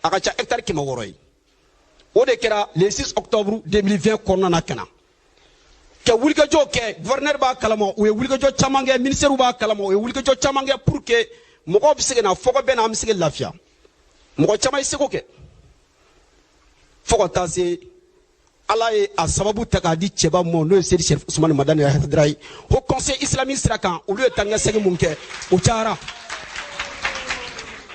a ka ca hectare 600 ye. O de kɛra le 6 octobre 2020 kɔnɔna na. Ka na ka wulikajɔ kɛ, gouverneur b'a kalama, u ye wulikajɔ caman kɛ, ministère b'a kalama, u ye wulikajɔ caman kɛ pour que mɔgɔw bɛ se ka na fɔkɔ bɛɛ na, an bɛ se ka lafiya. Mɔgɔ caman ye seko kɛ fo ka taa se Ala ye a sababu ta k'a di cɛba ma, n'o ye Seyidi Sɛrifu Usumani Madani Hayidara ye. Haut Conseil islamique sira kan, olu ye taa ni ka segin mun kɛ, o cayara.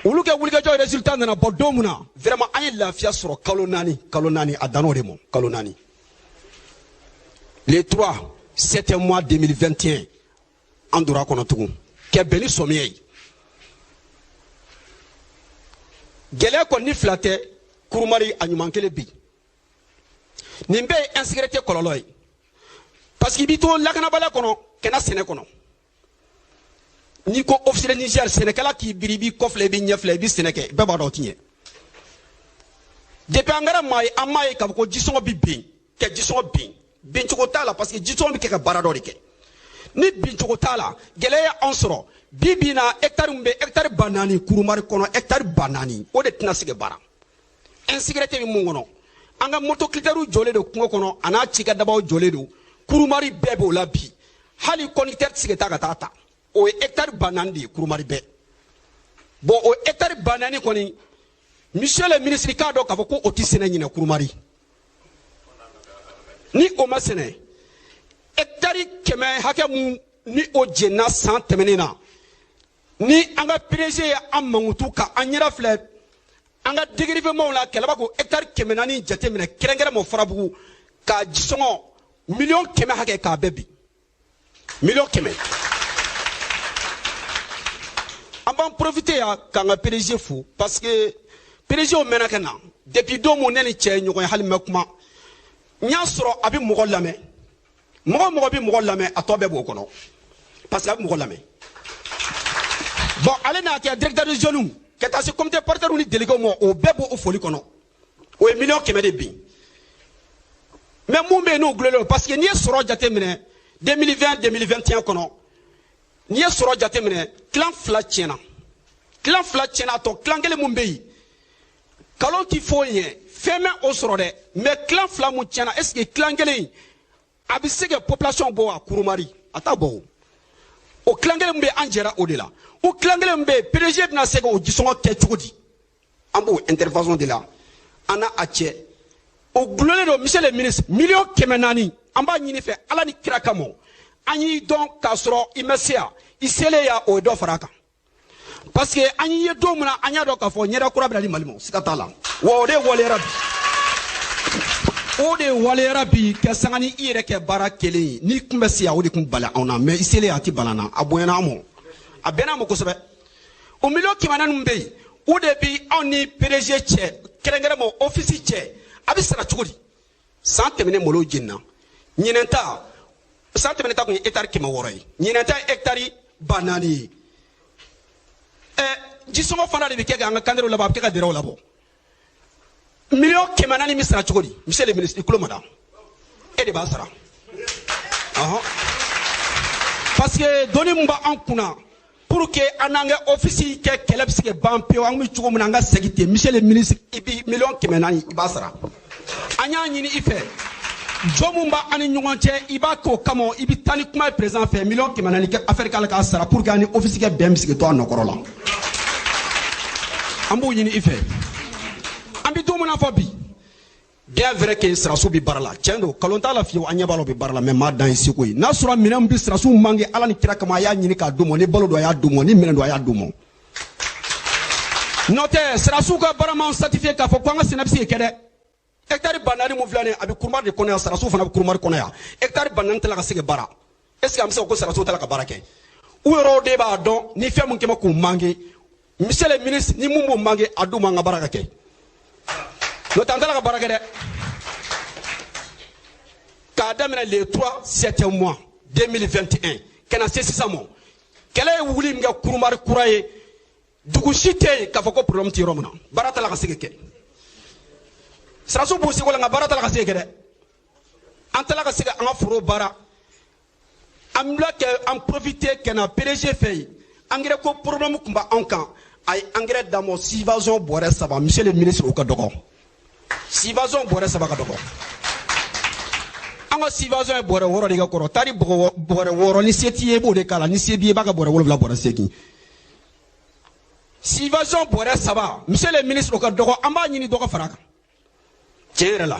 Olu kɛ wulikajɔ résultat nana bɔ don min na, vraiment an ye lafiya sɔrɔ kalo naani, kalo naani a dann'o de ma, kalo naani. Le 3 7 mois 2021, an donna a kɔnɔ tugun kɛ bɛn ni sɔmiya ye. Gɛlɛya kɔni ni fila tɛ Kurumari, a ɲuman kelen bi. Nin bɛɛ ye insécurité kɔlɔlɔ ye, parce que i b'i to lakanabaliya kɔnɔ. kɛnɛ sɛnɛ kɔnɔ. N'i ko office de Niger, sɛnɛkɛla k'i biri, i b'i kɔfilɛ, i b'i ɲɛfilɛ, i b'i sɛnɛ kɛ, bɛɛ b'a dɔn o ti ɲɛ. Depuis an kɛra maa ye, an m'a ye k'a fɔ ko jisɔngɔ bi bin kɛ, jisɔngɔ bin bincogo t'a la, parce que jisɔngɔ bɛ kɛ ka baara dɔ de kɛ. Ni bincogo t'a la, gɛlɛya ye anw sɔrɔ bi bi in na. Hectare min bɛ, hectare 4000 Kurumari kɔnɔ, hectare 4000, o de tɛna se ka baara. Insécurité bɛ mun kɔnɔ? An ka motoculteur jɔlen don kungo kɔnɔ, a n'a cikɛdabaw jɔlen don. Kurumari bɛɛ b'o la bi, hali conducteur tɛ se ka taa ka taa ta. O ye hectare 4000 de ye Kurumari bɛɛ. Bon, o hectare 4000 kɔni, monsieur le ministre, k'a dɔn k'a fɔ ko o tɛ sɛnɛ ɲinɛ Kurumari. Ni o ma sɛnɛ, hectare 100 hakɛ mun ni o jenna san tɛmɛnen na, ni an ka PDG ye an mankutu ka an ɲɛda filɛ an ka dégrèvement la, kɛlɛba ko hectare 400 jateminɛ kɛrɛnkɛrɛn ma Farabugu ka jisɔngɔ 100 000 000 hakɛ k'a bɛɛ bin, 100 000 000. An b'an profiter yan k'an ka PDG fo, parce que PDG mɛnna ka na. Depuis don mun ne ni cɛ ye ɲɔgɔn ye, hali n bɛ kuma, n y'a sɔrɔ a bɛ mɔgɔ lamɛn. Mɔgɔ mɔgɔ bɛ mɔgɔ lamɛn, a tɔ bɛɛ b'o kɔnɔ, parce que a bɛ mɔgɔ lamɛn. Bon, ale n'a kɛ directeur de zone ka taa se comité partenaire ni délégué ma, o bɛɛ b'o foli kɔnɔ. O ye 100 000 000 de bin. Mais mun bɛ yen n'o gulonnen don? Parce que n'i ye sɔrɔ jateminɛ 2020 2021 kɔnɔ, n'i ye sɔrɔ jateminɛ, tilan fila tiɲɛna, tilan fila tiɲɛna. A tɔ tilan kelen mun bɛ yen, kalon ti foyi ɲɛ, fɛn mɛ o sɔrɔ dɛ. Mais tilan fila mun tiɲɛna, est ce que tilan kelen in a bɛ se ka population bɔ a Kurumari? A t'a bɔ. O tilan kelen min bɛ, an jɛra o de la. O tilan kelen min bɛ yen, PDG bɛna se k'o jisɔngɔ kɛ cogo di? An b'o intervention de la an n'a a cɛ, o gulonnen don. Monsieur le ministre, 400 000, an b'a ɲini fɛ Ala ni kira kama. An y'i dɔn k'a sɔrɔ i ma se yan, i selen yan, o ye dɔ fara a kan, parce que an y'i ye don min na, an y'a dɔn k'a fɔ ɲɛda kura bɛna di Mali ma, siga t'a la. Wa o de waleyara bi, o de waleyara bi ka sanga ni i yɛrɛ kɛ baara kelen ye. N'i kun bɛ se yan, o de kun bala anw na. Mais i selen, a ti bala an na, a bonyana an ma, a bɛnna an ma kosɛbɛ. O 400 000 min bɛ yen, o de bi anw ni PDG cɛ, kɛrɛnkɛrɛn ma office cɛ, a bɛ sara cogo di? San tɛmɛnen, malo jenina. Ɲinɛn ta, san tɛmɛnen ta kun ye hectare 600 ye, ɲinɛn ta ye hectare 4000 ye. Ɛ, jisɔngɔ fana de bɛ kɛ k'an ka kanterew labɔ, a bɛ kɛ ka dɛrɛw labɔ. 400 000 bɛ sara cogo di? Monsieur le ministre, i tulo ma da, e de b'a sara. Ɔhɔn, parce que doni min b'an kunna pour que an n'an ka office kɛ kɛlɛ bɛ se ka ban pewu, an bɛ cogo min na, an ka segin ten. Monsieur le ministre, i bi 400 000, i b'a sara. An y'a ɲini i fɛ, jɔ mun b'an ni ɲɔgɔn cɛ, i b'a k'o kama, i bɛ taa ni kuma ye président fɛ, 400 000 kɛ affaire k'ale k'a sara, pour que an ni office kɛ bɛn bɛ se ka to a nɔkɔrɔ la. An b'o ɲini i fɛ. An bɛ don min na fɔ bi, bien vrai que sirasiw bɛ baara la, tiɲɛ don, kalon t'a la fiyewu, an ɲɛ b'a la, u bɛ baara la. Mais maa dan ye seko ye. N'a sɔrɔ minɛn min bɛ sirasiw manqué, Ala ni kira kama, a y'a ɲini k'a d'u ma. Ni balo don, a y'a d'u ma. Ni minɛn don, a y'a d'u ma. N'o tɛ, sirasiw ka baara m'anw satisfait k'a fɔ ko an ka sɛnɛ bɛ se ka kɛ dɛ. Hectare 4000 mun filɛ nin ye, a bɛ Kurumari de kɔnɔ yan, sirasiw fana bɛ Kurumari kɔnɔ yan. Hectare 4000 tɛ la ka se ka baara. Est ce que an bɛ se ko sirasiw tɛ la ka baara kɛ? U yɛrɛw de b'a dɔn ni fɛn mun kɛmɛ k'u manqué. Monsieur le ministre, ni mun b'u manqué, a d'u ma, an ka baara ka kɛ. N'o tɛ, an tɛ la ka baara kɛ dɛ. K'a daminɛ le 3 7 mois 2021 ka na se sisan ma, kɛlɛ ye wuli min kɛ Kurumari kura ye, dugu si tɛ yen k'a fɔ ko problème tɛ yɔrɔ min na. Baara tɛ la ka se ka kɛ. Sirasiw b'u seko la, nka baara tɛ la ka se ka kɛ dɛ. An tɛ la ka se ka an ka foro baara. An bila kɛ an profiter ka na PDG fɛ yen. Engrais ko problème tun b'anw kan, a ye engrais d'an ma, subvention bɔrɛ 3. Monsieur le ministre, o ka dɔgɔ. Subvention bɔrɛ 3 ka dɔgɔ. An ka subvention ye bɔrɛ 6 de ka kɔrɔ. Taari bɔrɛ 6, ni se t'i ye, i b'o de k'a la. Ni se b'i ye, i b'a ka bɔrɛ 7, bɔrɛ 8. Subvention bɔrɛ 3, monsieur le ministre, o ka dɔgɔ. An b'a ɲini dɔ ka fara a kan. Tiɲɛ yɛrɛ la,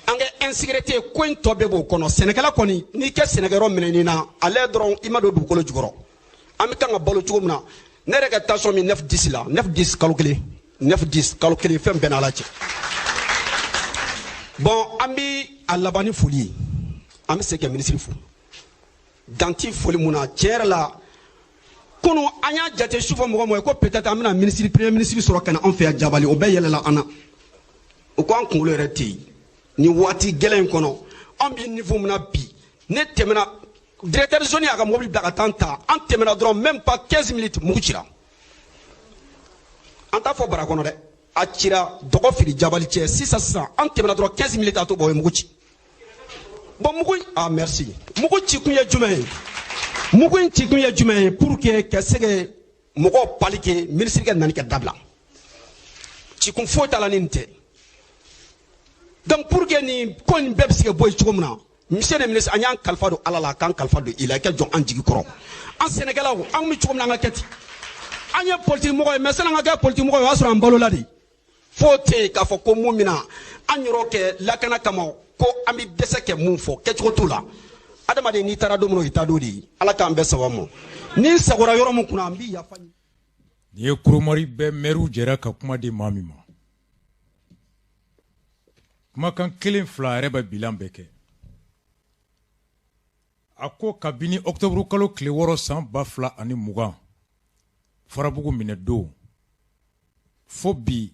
an ka insécurité ko in tɔ bɛɛ b'o kɔnɔ. Sɛnɛkɛla kɔni, n'i kɛ sɛnɛkɛyɔrɔ minɛni na, ale dɔrɔn i ma don dugukolo jukɔrɔ. An bɛ kan ka balo cogo min na, ne yɛrɛ ka tension min 9 10 la, 9 10 kalo kelen, 9 10 kalo kelen, fɛn bɛɛ n'Ala cɛ. Bon, an bi a laban ni foli ye. An bɛ se ka minisiri fo dan ti foli mun na. Tiɲɛ yɛrɛ la, kunu an y'a jate sufɛ, mɔgɔ mɔgɔ ye ko peut-être an bɛna minisiri, premier ministre sɔrɔ ka na anw fɛ yan Jabali, o bɛɛ yɛlɛla an na. O ko an kunkolo yɛrɛ tɛ yen nin waati gɛlɛn in kɔnɔ. An bɛ niveau min na bi, ne tɛmɛna Directeur zone y'a ka mobili bila ka taa an ta, an tɛmɛna dɔrɔn, même pas 15 minutes, mugu cira. An t'a fɔ bara kɔnɔ dɛ, a cira dɔgɔ fili jabali cɛ. Sisan sisan, an tɛmɛna dɔrɔn, 15 minutes a to bɔ, o ye mugu ci. Bon, mugu, ah merci, mugu ci kun ye jumɛn ye? Mugu in ci kun ye jumɛn ye? Pour que ka se ka mɔgɔw paniquer, ministre ka nani ka dabila. Cikun foyi t'a la ni nin tɛ. Donc pour que nin ko nin bɛɛ bɛ se ka bɔ yen cogo min na, monsieur le ministre, an y'an kalifa don Ala la, k'an kalifa don i la, i ka jɔ an jigi kɔrɔ. An sɛnɛkɛlaw, an bɛ cogo min na, an ka kɛ ten. An ye politique mɔgɔ ye, mais sani an ka kɛ politique mɔgɔ ye, o y'a sɔrɔ an balola de. Fo tɛ yen k'a fɔ ko mun bɛna an yɛrɛ kɛ lakana kama, ko an bɛ dɛsɛ kɛ mun fɔ, kɛcogo t'o la. Adamaden, n'i taara don min na, o y'i ta don de ye. Ala k'an bɛɛ sababu ma. Ni n sagora yɔrɔ min kunna, an b'i yafa ɲini. Nin ye Kuromari bɛɛ mɛriw jɛra ka kuma di maa min ma, kumakan kelen fila yɛrɛ bɛ bilan bɛɛ kɛ. A ko kabini ɔkutɔburu kalo tile 6 san 2020, Farabugu minɛ don, fo bi,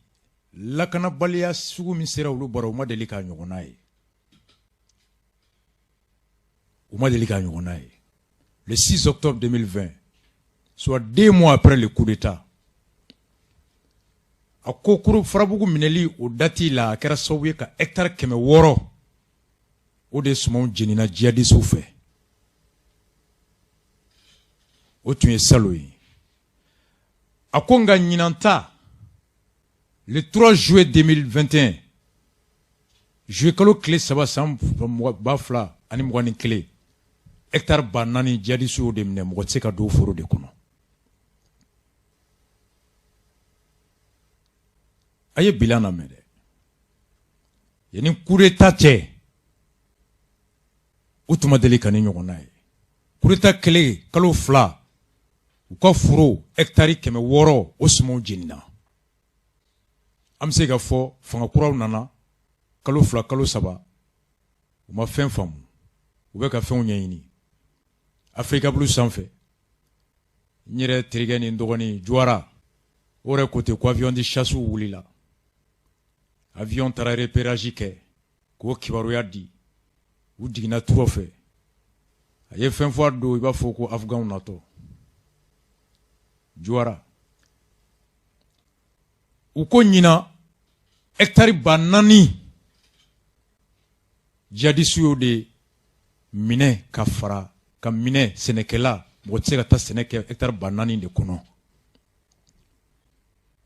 lakanabaliya sugu min sera olu bara, u ma deli k'a ɲɔgɔnna ye, u ma deli k'a ɲɔgɔnna ye. Le 6 octobre 2020, soit 2 mois après le coup d'État, a ko kuru Farabugu minɛli o date la, a kɛra sababu ye ka hectare 600 o de sumanw jenina jihadisiw fɛ. O tun ye salon ye. A ko nka ɲinan ta, le 3 juillet 2021, juillet kalo tile 3 san 2021, hectare 4000 jihadisiw y'o de minɛ, mɔgɔ tɛ se ka don foro de kɔnɔ. A ye bilan lamɛn dɛ. Yanni coup d'état cɛ, u tun ma deli ka ni ɲɔgɔnna ye. Coup d'état kelen kalo 2, u ka foro hectare 600, o sumanw jenina. An bɛ se ka fɔ fanga kuraw nana, kalo 2, kalo 3, u ma fɛn faamu, u bɛ ka fɛnw ɲɛɲini. Africable sanfɛ, n yɛrɛ terikɛ ni n dɔgɔnin Juwara, o yɛrɛ ko ten ko avion de chasse wulila, avion taara repérage kɛ k'o kibaruya di, u jiginna turo fɛ. A ye fɛn fɔ a don, i b'a fɔ ko Afganw natɔ. Juwara, u ko ɲinan hectare 4000, jihadisiw y'o de minɛ ka fara ka minɛ sɛnɛkɛla, mɔgɔ tɛ se ka taa sɛnɛ kɛ hectare 4000 de kɔnɔ.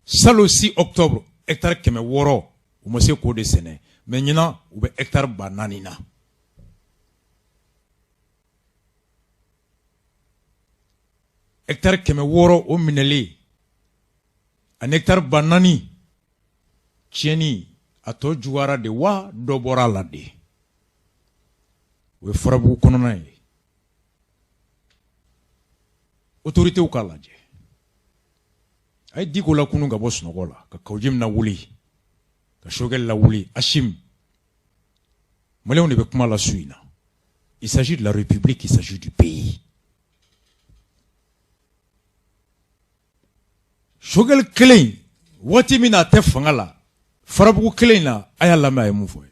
Salon 6 octobre, hectare 600, u ma se k'o de sɛnɛ, mais ɲinan u bɛ hectare 4000 na. Hectare 600 o minɛlen ani hectare 4000 tiɲɛni, a tɔ juguyara de wa dɔ bɔra a la de? O ye Farabugu kɔnɔna ye. Autorités k'a lajɛ. A ye Diko lakunu ka bɔ sunɔgɔ la, ka Kaou Djim lawuli, ka Choguel lawuli. Assimi, Maliyɛnw de bɛ kuma la su in na. Il s'agit de la République, il s'agit du pays. Choguel kelen, waati min na a tɛ fanga la, Farabugu kelen in na, a y'a lamɛn a ye mun fɔ ye.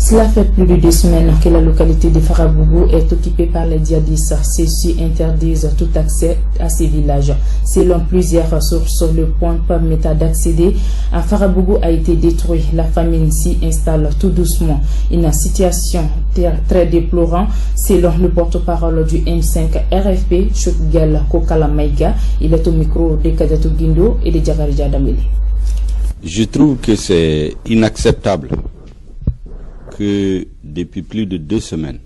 Cela fait plus de 2 semaines que la localité de Farabougou est occupée par les djihadistes. Ceux-ci interdisent tout accès à ces villages. Selon plusieurs sources, le point permettant d'accéder à Farabougou a été détruit. La famine s'y installe tout doucement. Une situation très déplorante selon le porte-parole du M5 RFP, Choguel Kokalla Maïga. Il est au micro de Kadiatou Guindo et de Djakarija Dameli. Je trouve que c'est inacceptable que depuis plus de 2 semaines,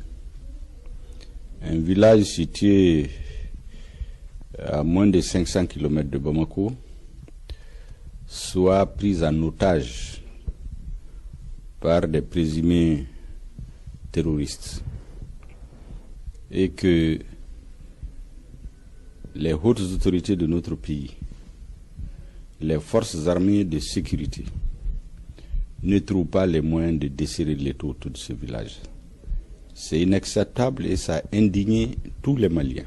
un village situé à moins de 500 km de Bamako soit pris en otage par des présumés terroristes et que les hautes autorités de notre pays, les forces armées de sécurité, ne trouvent pas les moyens de desserrer l'étau autour de ce village. C'est inacceptable et ça a indigné tous les Maliens.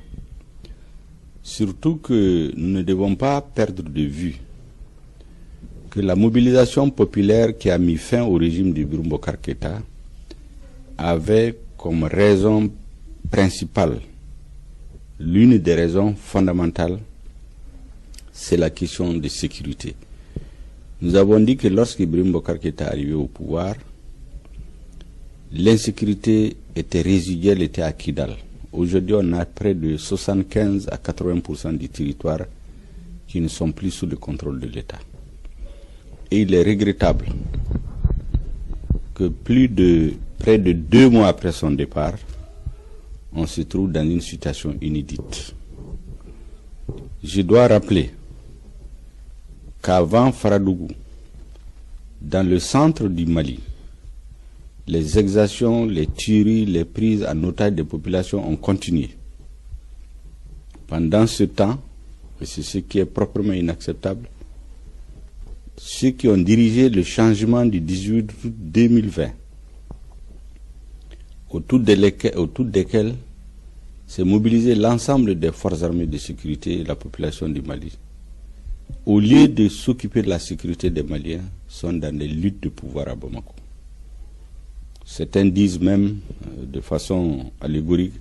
Surtout que nous ne devons pas perdre de vue que la mobilisation populaire qui a mis fin au régime du Boubacar Keïta avait comme raison principale, l'une des raisons fondamentales, c'est la question de sécurité. Nous avons dit que lorsqu'Ibrahim Boubacar est arrivé au pouvoir, l'insécurité était résiduelle, était à Kidal. Aujourd'hui, on a près de 75 à 80% du territoire qui ne sont plus sous le contrôle de l'État. Et il est regrettable que près de 2 mois après son départ, on se trouve dans une situation inédite. Je dois rappeler qu'avant Faradougou, dans le centre du Mali, les exactions, les tueries, les prises en otage des populations ont continué. Pendant ce temps, et c'est ce qui est proprement inacceptable, ceux qui ont dirigé le changement du 18 août 2020, autour desquels s'est mobilisé l'ensemble des forces armées de sécurité et la population du Mali, au lieu de s'occuper de la sécurité des Maliens, sont dans des luttes de pouvoir à Bamako. Certains disent même, de façon allégorique,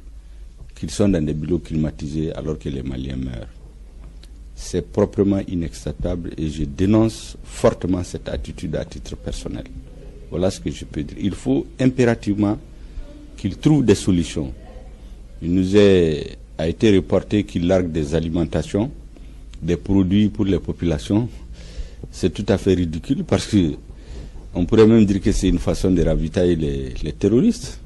qu'ils sont dans des bureaux climatisés alors que les Maliens meurent. C'est proprement inacceptable et je dénonce fortement cette attitude à titre personnel. Voilà ce que je peux dire. Il faut impérativement qu'ils trouvent des solutions. Il nous a été reporté qu'ils larguent des alimentations, des produits pour les populations. C'est tout à fait ridicule parce que on pourrait même dire que c'est une façon de ravitailler les terroristes.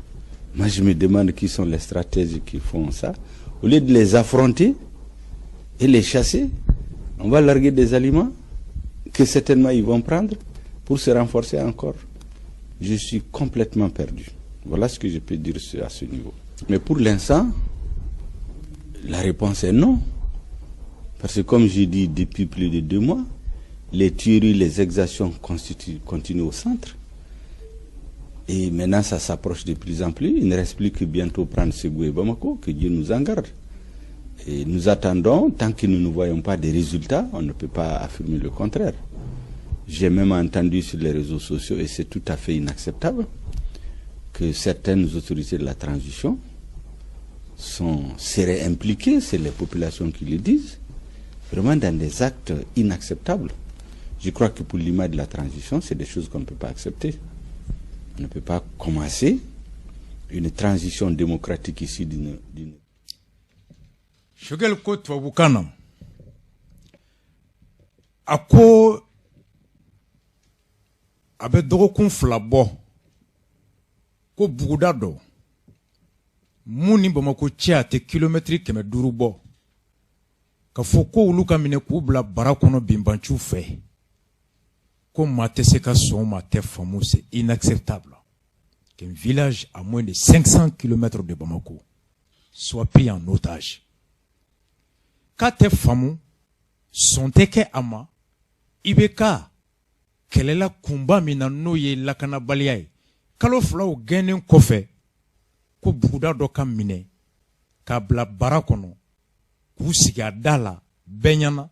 Moi, je me demande qui sont les stratèges qui font ça. Au lieu de les affronter et les chasser, on va larguer des aliments que certainement ils vont prendre pour se renforcer encore. Je suis complètement perdu. Voilà ce que je peux dire à ce niveau. Mais pour l'instant, la réponse est non. Parce que comme j'ai dit depuis plus de 2 mois, les tueries, les exactions continuent au centre. Et maintenant, ça s'approche de plus en plus. Il ne reste plus que bientôt prendre Ségou et Bamako, que Dieu nous en garde. Et nous attendons, tant que nous ne voyons pas des résultats, on ne peut pas affirmer le contraire. J'ai même entendu sur les réseaux sociaux, et c'est tout à fait inacceptable, que certaines autorités de la transition seraient impliquées, c'est les populations qui le disent, vraiment dans des actes inacceptables. Je crois que pour l'image de la transition, c'est des choses qu'on ne peut pas accepter. On ne peut pas commencer une transition démocratique ici d'une. Choguel ko tubabukan na, a ko a bɛ dɔgɔkun 2 bɔ ko buguda dɔ mun ni Bamako cɛ a tɛ kilomɛtiri 500 bɔ, ka fɔ ko olu ka minɛ k'u bila bara kɔnɔ binbanciw fɛ, ko maa tɛ se ka sɔn, maa tɛ faamu. C'est inacceptable qu'un village à moins de 500 km de Bamako soit pris en otage. K'a tɛ faamu, sɔn tɛ kɛ a ma. I bɛ ka kɛlɛla kunba min na, n'o ye lakanabaliya ye, kalo 2 gɛnnen kɔfɛ, ko buguda dɔ ka minɛ k'a bila bara kɔnɔ k'u sigi a da la bɛɛ ɲɛna,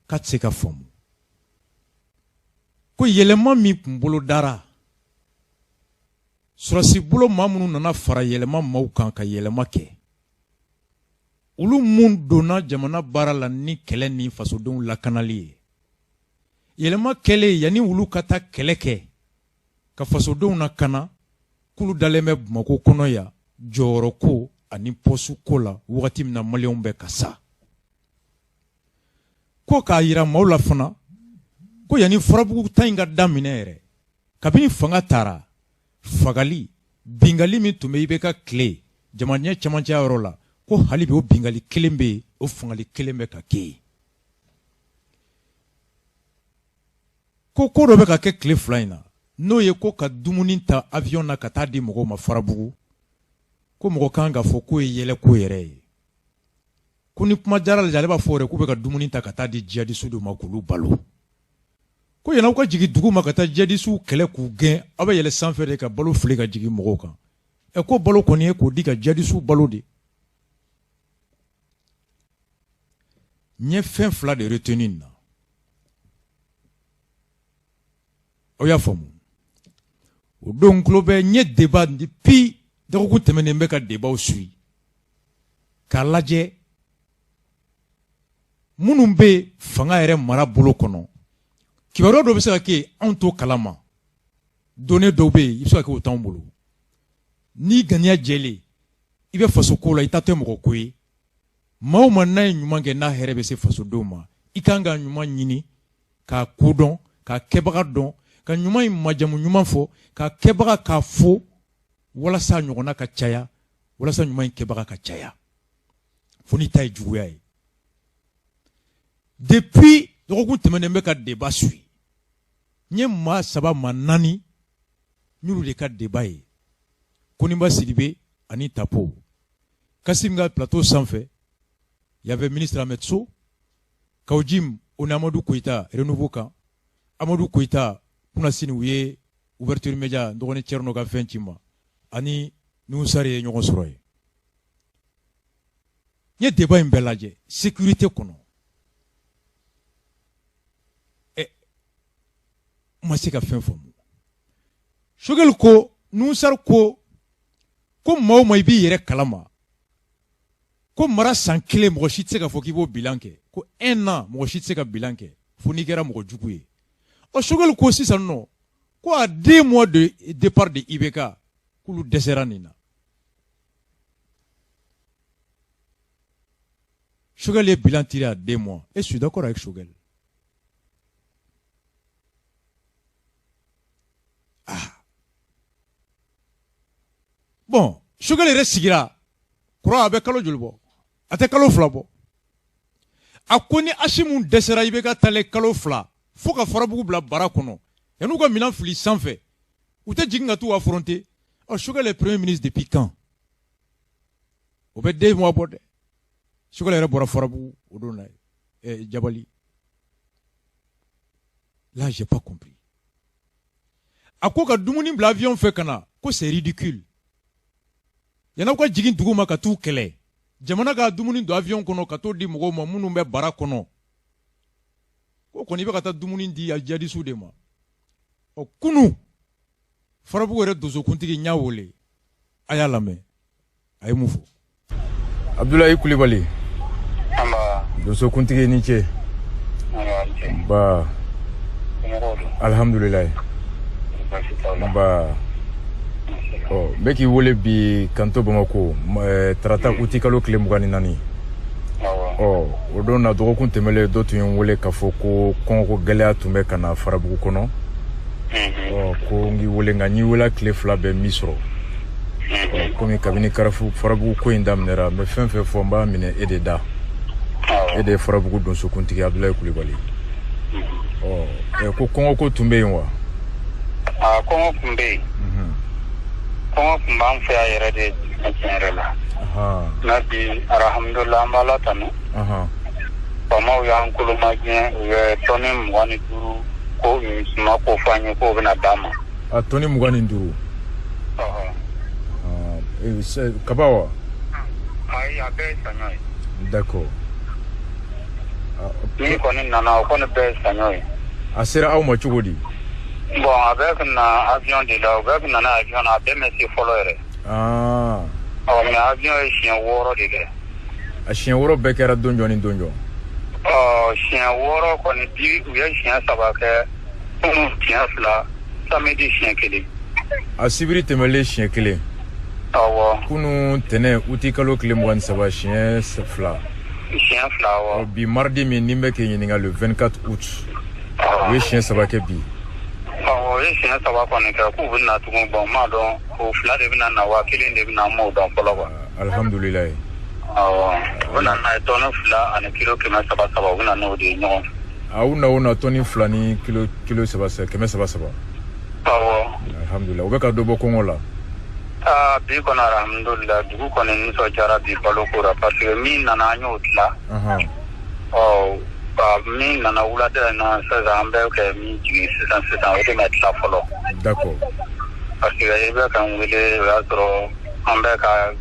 k'a tɛ se ka faamu. Ko yɛlɛma min kun bolo dara sɔrɔsi bolo, maa minnu nana fara yɛlɛma maaw kan ka yɛlɛma kɛ, olu mun donna jamana baara la ni kɛlɛ ni fasodenw lakanali ye, yɛlɛma kɛlen, yanni olu ka taa kɛlɛ kɛ ka fasodenw lakana, k'olu dalen bɛ Bamakɔ kɔnɔ yan jɔyɔrɔ ko ani poste ko la, wagati min na Maliyɛnw bɛ ka sa. Ko k'a yira maaw la fana ko yanni Farabugu ta in ka daminɛ yɛrɛ, kabini fanga taara, fagali bingali min tun bɛ i bɛ ka tile jamana cɛmancɛ yɔrɔ la, ko hali bi o bingali kelen bɛ yen, o fagali kelen bɛ ka kɛ yen. Ko ko dɔ bɛ ka kɛ tile 2 in na, n'o ye ko ka dumuni ta avion na ka taa di mɔgɔw ma Farabugu, ko mɔgɔ kan ka fɔ k'o ye yɛlɛko yɛrɛ ye. Ko ni kuma jara la, ale b'a fɔ yɛrɛ k'u bɛ ka dumuni ta ka taa di jihadisiw de ma k'olu balo. Ko yan'aw ka jigin dugu ma ka taa jihadisiw kɛlɛ k'u gɛn, aw bɛ yɛlɛ sanfɛ de ka balo fili ka jigin mɔgɔw kan. Ɛ, ko balo kɔni ye k'o di ka jihadisiw balo de. N ye fɛn 2 de retenu nin na, aw y'a faamu. O don n tulo bɛ n ye débat depuis Dɔgɔkun tɛmɛnen bɛ ka débatw suit k'a lajɛ minnu bɛ fanga yɛrɛ mara bolo kɔnɔ, kibaruya dɔ bɛ se ka kɛ anw t'o kalama, données dɔw bɛ yen, i bɛ se ka kɛ o t'anw bolo. N'i ŋaniya jɛlen, i bɛ faso ko la, i ta tɛ mɔgɔ ko ye. Maa o maa n'a ye ɲuman kɛ, n'a hɛrɛ bɛ se fasodenw ma, i kan ka ɲuman ɲini k'a kodɔn, k'a kɛbaga dɔn, ka ɲuman in majamu ɲuman fɔ, k'a kɛbaga k'a fo, walasa ɲɔgɔnna ka caya, walasa ɲuman in kɛbaga ka caya, fo n'i ta ye juguya ye. Depuis dɔgɔkun tɛmɛnen bɛ ka débat suit, n ye maa saba, maa naani n'olu de ka débat ye, Koniba Sidibe ani Tapo Kasim ka plateau sanfɛ. Il y avait ministre Ahmed Sow, Kaou Djim, o ni Amadou Koyita Renouveau kan, Amadou Koyita kunnasini u ye ouverture média n dɔgɔnin Thierno ka fɛn ci ma, ani Nouhoum Sarr ye ɲɔgɔn sɔrɔ yen. N ye débat in bɛɛ lajɛ sécurité kɔnɔ, ɛ n ma se ka fɛn faamu. Choguel ko, Nouhoum Sarr ko ko maa o maa i b'i yɛrɛ kalama ko mara san kelen, mɔgɔ si tɛ se ka fɔ k'i b'o bilan kɛ, ko un an, mɔgɔ si tɛ se ka bilan kɛ fo n'i kɛra mɔgɔ jugu ye. Ɔ, Choguel ko sisan nɔ ko à 2 mois de départ de IBK, k'olu dɛsɛra nin na. Choguel ye bilan tiré à 2 mois et je suis d'accord avec Choguel. Ah bon, Choguel yɛrɛ sigira kura, a bɛ kalo joli bɔ? A tɛ kalo 2 bɔ. A ko ni Assimi dɛsɛra IBK talen kalo 2 fo ka Farabugu bila bara kɔnɔ, yan'u ka minɛn fili sanfɛ, u tɛ jigin ka t'u affronter. Ɔ, Choguel est premier ministre depuis quand? O bɛ 2 mois bɔ dɛ. Choguel yɛrɛ bɔra Farabugu o don na Jabali. Là, j'ai pas compris. A ko ka dumuni bila avion fɛ ka na, ko c'est ridicule. Yan'aw ka jigin dugu ma ka t'u kɛlɛ, jamana ka dumuni don avion kɔnɔ ka t'o di mɔgɔw ma minnu bɛ bara kɔnɔ, ko kɔni i bɛ ka taa dumuni di a jihadisiw de ma. Ɔ, kunu Farabugu yɛrɛ donsokuntigi n y'a wele, a y'a lamɛn a ye mun fɔ. Abdoulaye Kulibali, donsokuntigi, ni ce ba. Alhamdulilayi, nba. Ɔ, n bɛ k'i wele bi kanto Bamako, tarata uti kalo tile 24. Ɔ, o don na, dɔgɔkun tɛmɛlen, dɔ tun ye n wele k'a fɔ ko kɔngɔko gɛlɛya tun bɛ ka na Farabugu kɔnɔ. Ɔ, ko n k'i wele, nka n y'i wele tile 2 bɛɛ min sɔrɔ. Ɔ, komi kabini karafu Farabugu ko in daminɛra, n bɛ fɛn fɛn fɔ, n b'a minɛ e de da. E de ye Farabugu donsokuntigi Abdoulaye Kulibali. Ɔ, ko kɔngɔko tun bɛ yen wa? A kɔngɔ tun bɛ yen, kɔngɔ tun b'an fɛ yan yɛrɛ de, tiɲɛ yɛrɛ la. Nka bi, alhamdulilah, an b'Ala tanu. Faamaw y'an kolomajɛ, u ye tɔni 25 ko suma ko fɔ an ye k'o bɛna d'an ma. A tɔni 25? Ɔhɔ. Kaba wa? Ayi, a bɛɛ ye saɲɔ ye. D'accord. Min kɔni nana, o kɔni bɛɛ ye saɲɔ ye. A sera aw ma cogo di? Bon, a bɛɛ ka na avion de la, u bɛɛ ka na n'a avion na, a bɛɛ ma se fɔlɔ yɛrɛ. Ɔ, mais avion ye siɲɛ 6 de kɛ. A siɲɛ 6 bɛɛ kɛra don jɔn ni don jɔn? Ɔ, siɲɛ 6 kɔni bi, u ye siɲɛ 3 kɛ, kunun siɲɛ 2, samedi siɲɛ 1. A sibiri tɛmɛlen siɲɛ 1? Awɔ. Kunun tɛnɛ uti kalo tile 23, siɲɛ 2? Siɲɛ 2, awɔ. Bi mardi min ni n bɛ k'i ɲininka, le 24 août, u ye siɲɛ 3 kɛ bi? Awɔ, u ye siɲɛ 3 kɔni kɛ, k'u bɛ na tugun. Bon, n m'a dɔn o 2 de bɛna na wa kelen de bɛ na, n m'o dɔn fɔlɔ quoi. Alhamdulilayi. Awɔ, u bɛ na n'a ye tɔni 2 ani kilo 300 300, u bɛ na n'o de ye ɲɔgɔn fɛ. A u na o na tɔni 2 ni kilo saba 300 300? Awɔ. Alhamdulilayi, u bɛ ka dɔ bɔ kɔngɔ la. Aa, bi kɔni, alhamdulilayi, dugu kɔni nisɔndiyara bi baloko la, parce que min nana, an y'o tila. Ɔ, min nana wulada in na sisan, an bɛ kɛ min jigin sisan sisan, o de ma tila fɔlɔ. Parce que i bɛ ka n wele, o y'a sɔrɔ an bɛ ka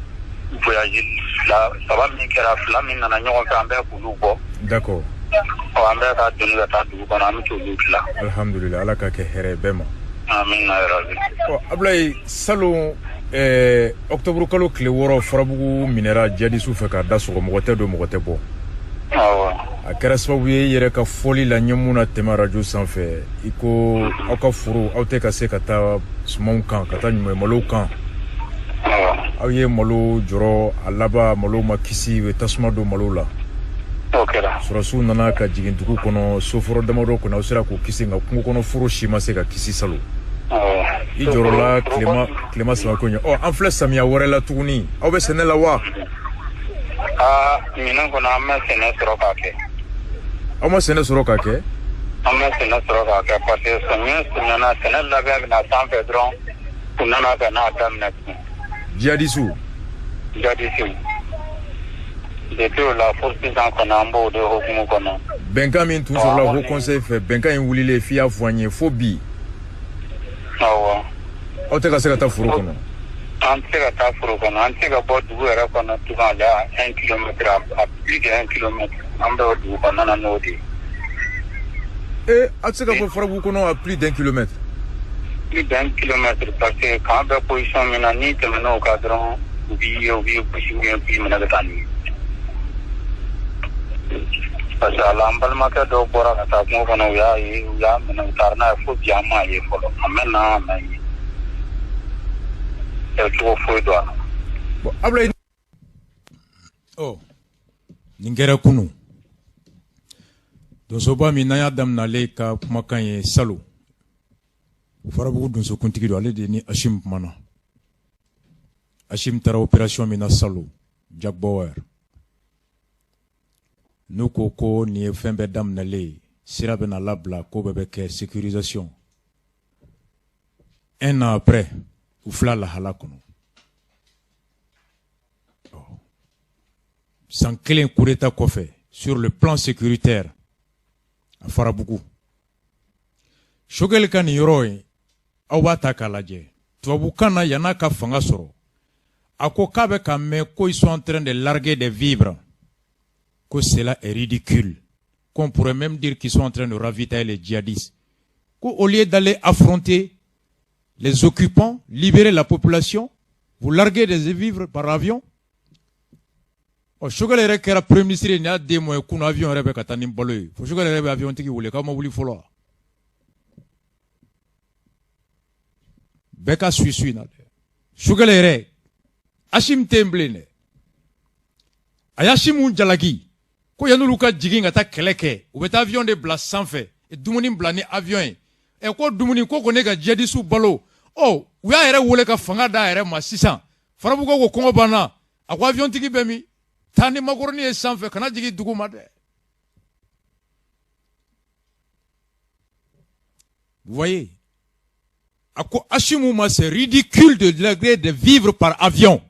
voyage fila saba min kɛra, fila min nana ɲɔgɔn fɛ, an bɛ k'olu bɔ. Ɔ, an bɛ ka doni ka taa dugu kɔnɔ, an bɛ t'olu tila. Alhamdulilayi, Ala ka kɛ hɛrɛ ye bɛɛ ma. Amina yarabi. Ɔ, Abulayi, salon Octobre kalo tile 6, Farabugu minɛra jihadisiw fɛ k'a da sɔgɔ, mɔgɔ tɛ don, mɔgɔ tɛ bɔ. A kɛra sababu ye, i yɛrɛ ka fɔli la ɲɛ mun na tɛmɛ arajo sanfɛ, i ko aw ka foro, aw tɛ ka se ka taa sumanw kan, ka taa ɲuman malow kan. Aw ye malo jɔrɔ, a laban malo ma kisi, u ye tasuma don malo la. Sɔrɔsiw nana ka jigin dugu kɔnɔ, soforo damadɔ kɔnɔ, aw sera k'o kisi, nka kungo kɔnɔ foro si ma se ka kisi salon. I jɔrɔla tilema 3 ko ɲɛ. Ɔ, an filɛ samiya wɛrɛ la tuguni, aw bɛ sɛnɛ la wa? Aa, ɲinan kɔnɔ an ma sɛnɛ sɔrɔ k'a kɛ. Aw ma sɛnɛ sɔrɔ k'a kɛ? An ma sɛnɛ sɔrɔ k'a kɛ parce que samiya surunyana, sɛnɛ labɛn bɛna sanfɛ dɔrɔn, u nana ka n'a daminɛ tugun. Jihadisiw? Jihadisiw. Depuis o la fo sisan kɔnɔ, an b'o de hukumu kɔnɔ. Bɛnkan min tun sɔrɔla Haut Conseil fɛ, bɛnkan in wulilen, f'i y'a fɔ an ye, fo bi aw tɛ ka se ka taa foro kɔnɔ? An tɛ se ka taa foro kɔnɔ, an tɛ se ka bɔ dugu yɛrɛ kɔnɔ tugun, a la 1 kilomètre, à plus de 1 kilomètre, an bɛ o dugu kɔnɔna na n'o de ye. Ee, aw tɛ se ka bɔ Farabugu kɔnɔ à plus d'un kilomètre? Plus d'un kilomètre, parce que k'an bɛ position min na, n'i tɛmɛn'o kan dɔrɔn, u b'i ye, u b'i gosi ou bien k'i minɛ ka taa n'i ye. Parce que a la, an balimakɛ dɔw bɔra ka taa kungo kɔnɔ, u y'a ye, u y'a minɛ, u taara n'a ye, fo bi an m'a ye fɔlɔ, a mɛnna, a ma ye. Cogo foyi don a la. Bon, Ablaye, ɔ, nin kɛra kunu. Donsoba min n'an y'a daminɛ, ale ka kumakan ye salon, Farabugu donsokuntigi don, ale de ni Assimi kumana. Assimi taara opération min na salon, Jack Bauer n'u ko ko nin ye fɛn bɛɛ daminɛlen ye, sira bɛna labila, ko bɛɛ bɛ kɛ sécurisation. Un an après, u fila lahala kɔnɔ. San kelen coup d'état kɔfɛ, sur le plan sécuritaire a Farabugu, Choguel ka nin yɔrɔ in, aw b'a ta k'a lajɛ tubabukan na, yann'a ka fanga sɔrɔ, a ko k'a bɛ ka mɛn ko ils sont en train de larguer des vivres, que cela est ridicule, qu'on pourrait même dire qu'ils sont en train de ravitailler les djihadistes, qu'au lieu d'aller affronter les occupants, libérer la population, vous larguez des vivres par avion. Ɔ, Choguel yɛrɛ kɛra premier ministre ye, nin y'a den mɔ ye kunun, avion yɛrɛ bɛ ka taa ni balo ye, fo Choguel yɛrɛ bɛ avion tigi wele k'aw ma wuli fɔlɔ wa? Bɛɛ ka suit su in na dɛ. Choguel yɛrɛ, Assimi tɛ yen bilen dɛ. A y'Assimi jalaki ko yan'olu ka jigin ka taa kɛlɛ kɛ, u bɛ taa avion de bila sanfɛ, dumuni bila ni avion ye. Ɛ, ko dumuni ko ko ne ka djihadistes balo. Ɔ, u y'a yɛrɛ wele ka fanga d'a yɛrɛ ma sisan. Farabugu ko kɔngɔ banna, a ko avion tigi bɛ min? Taa ni makɔrɔni ye sanfɛ, kana jigin dugu ma dɛ. Vous voyez, a ko Assimi ma, c'est ridicule de larguer des vivres par avion.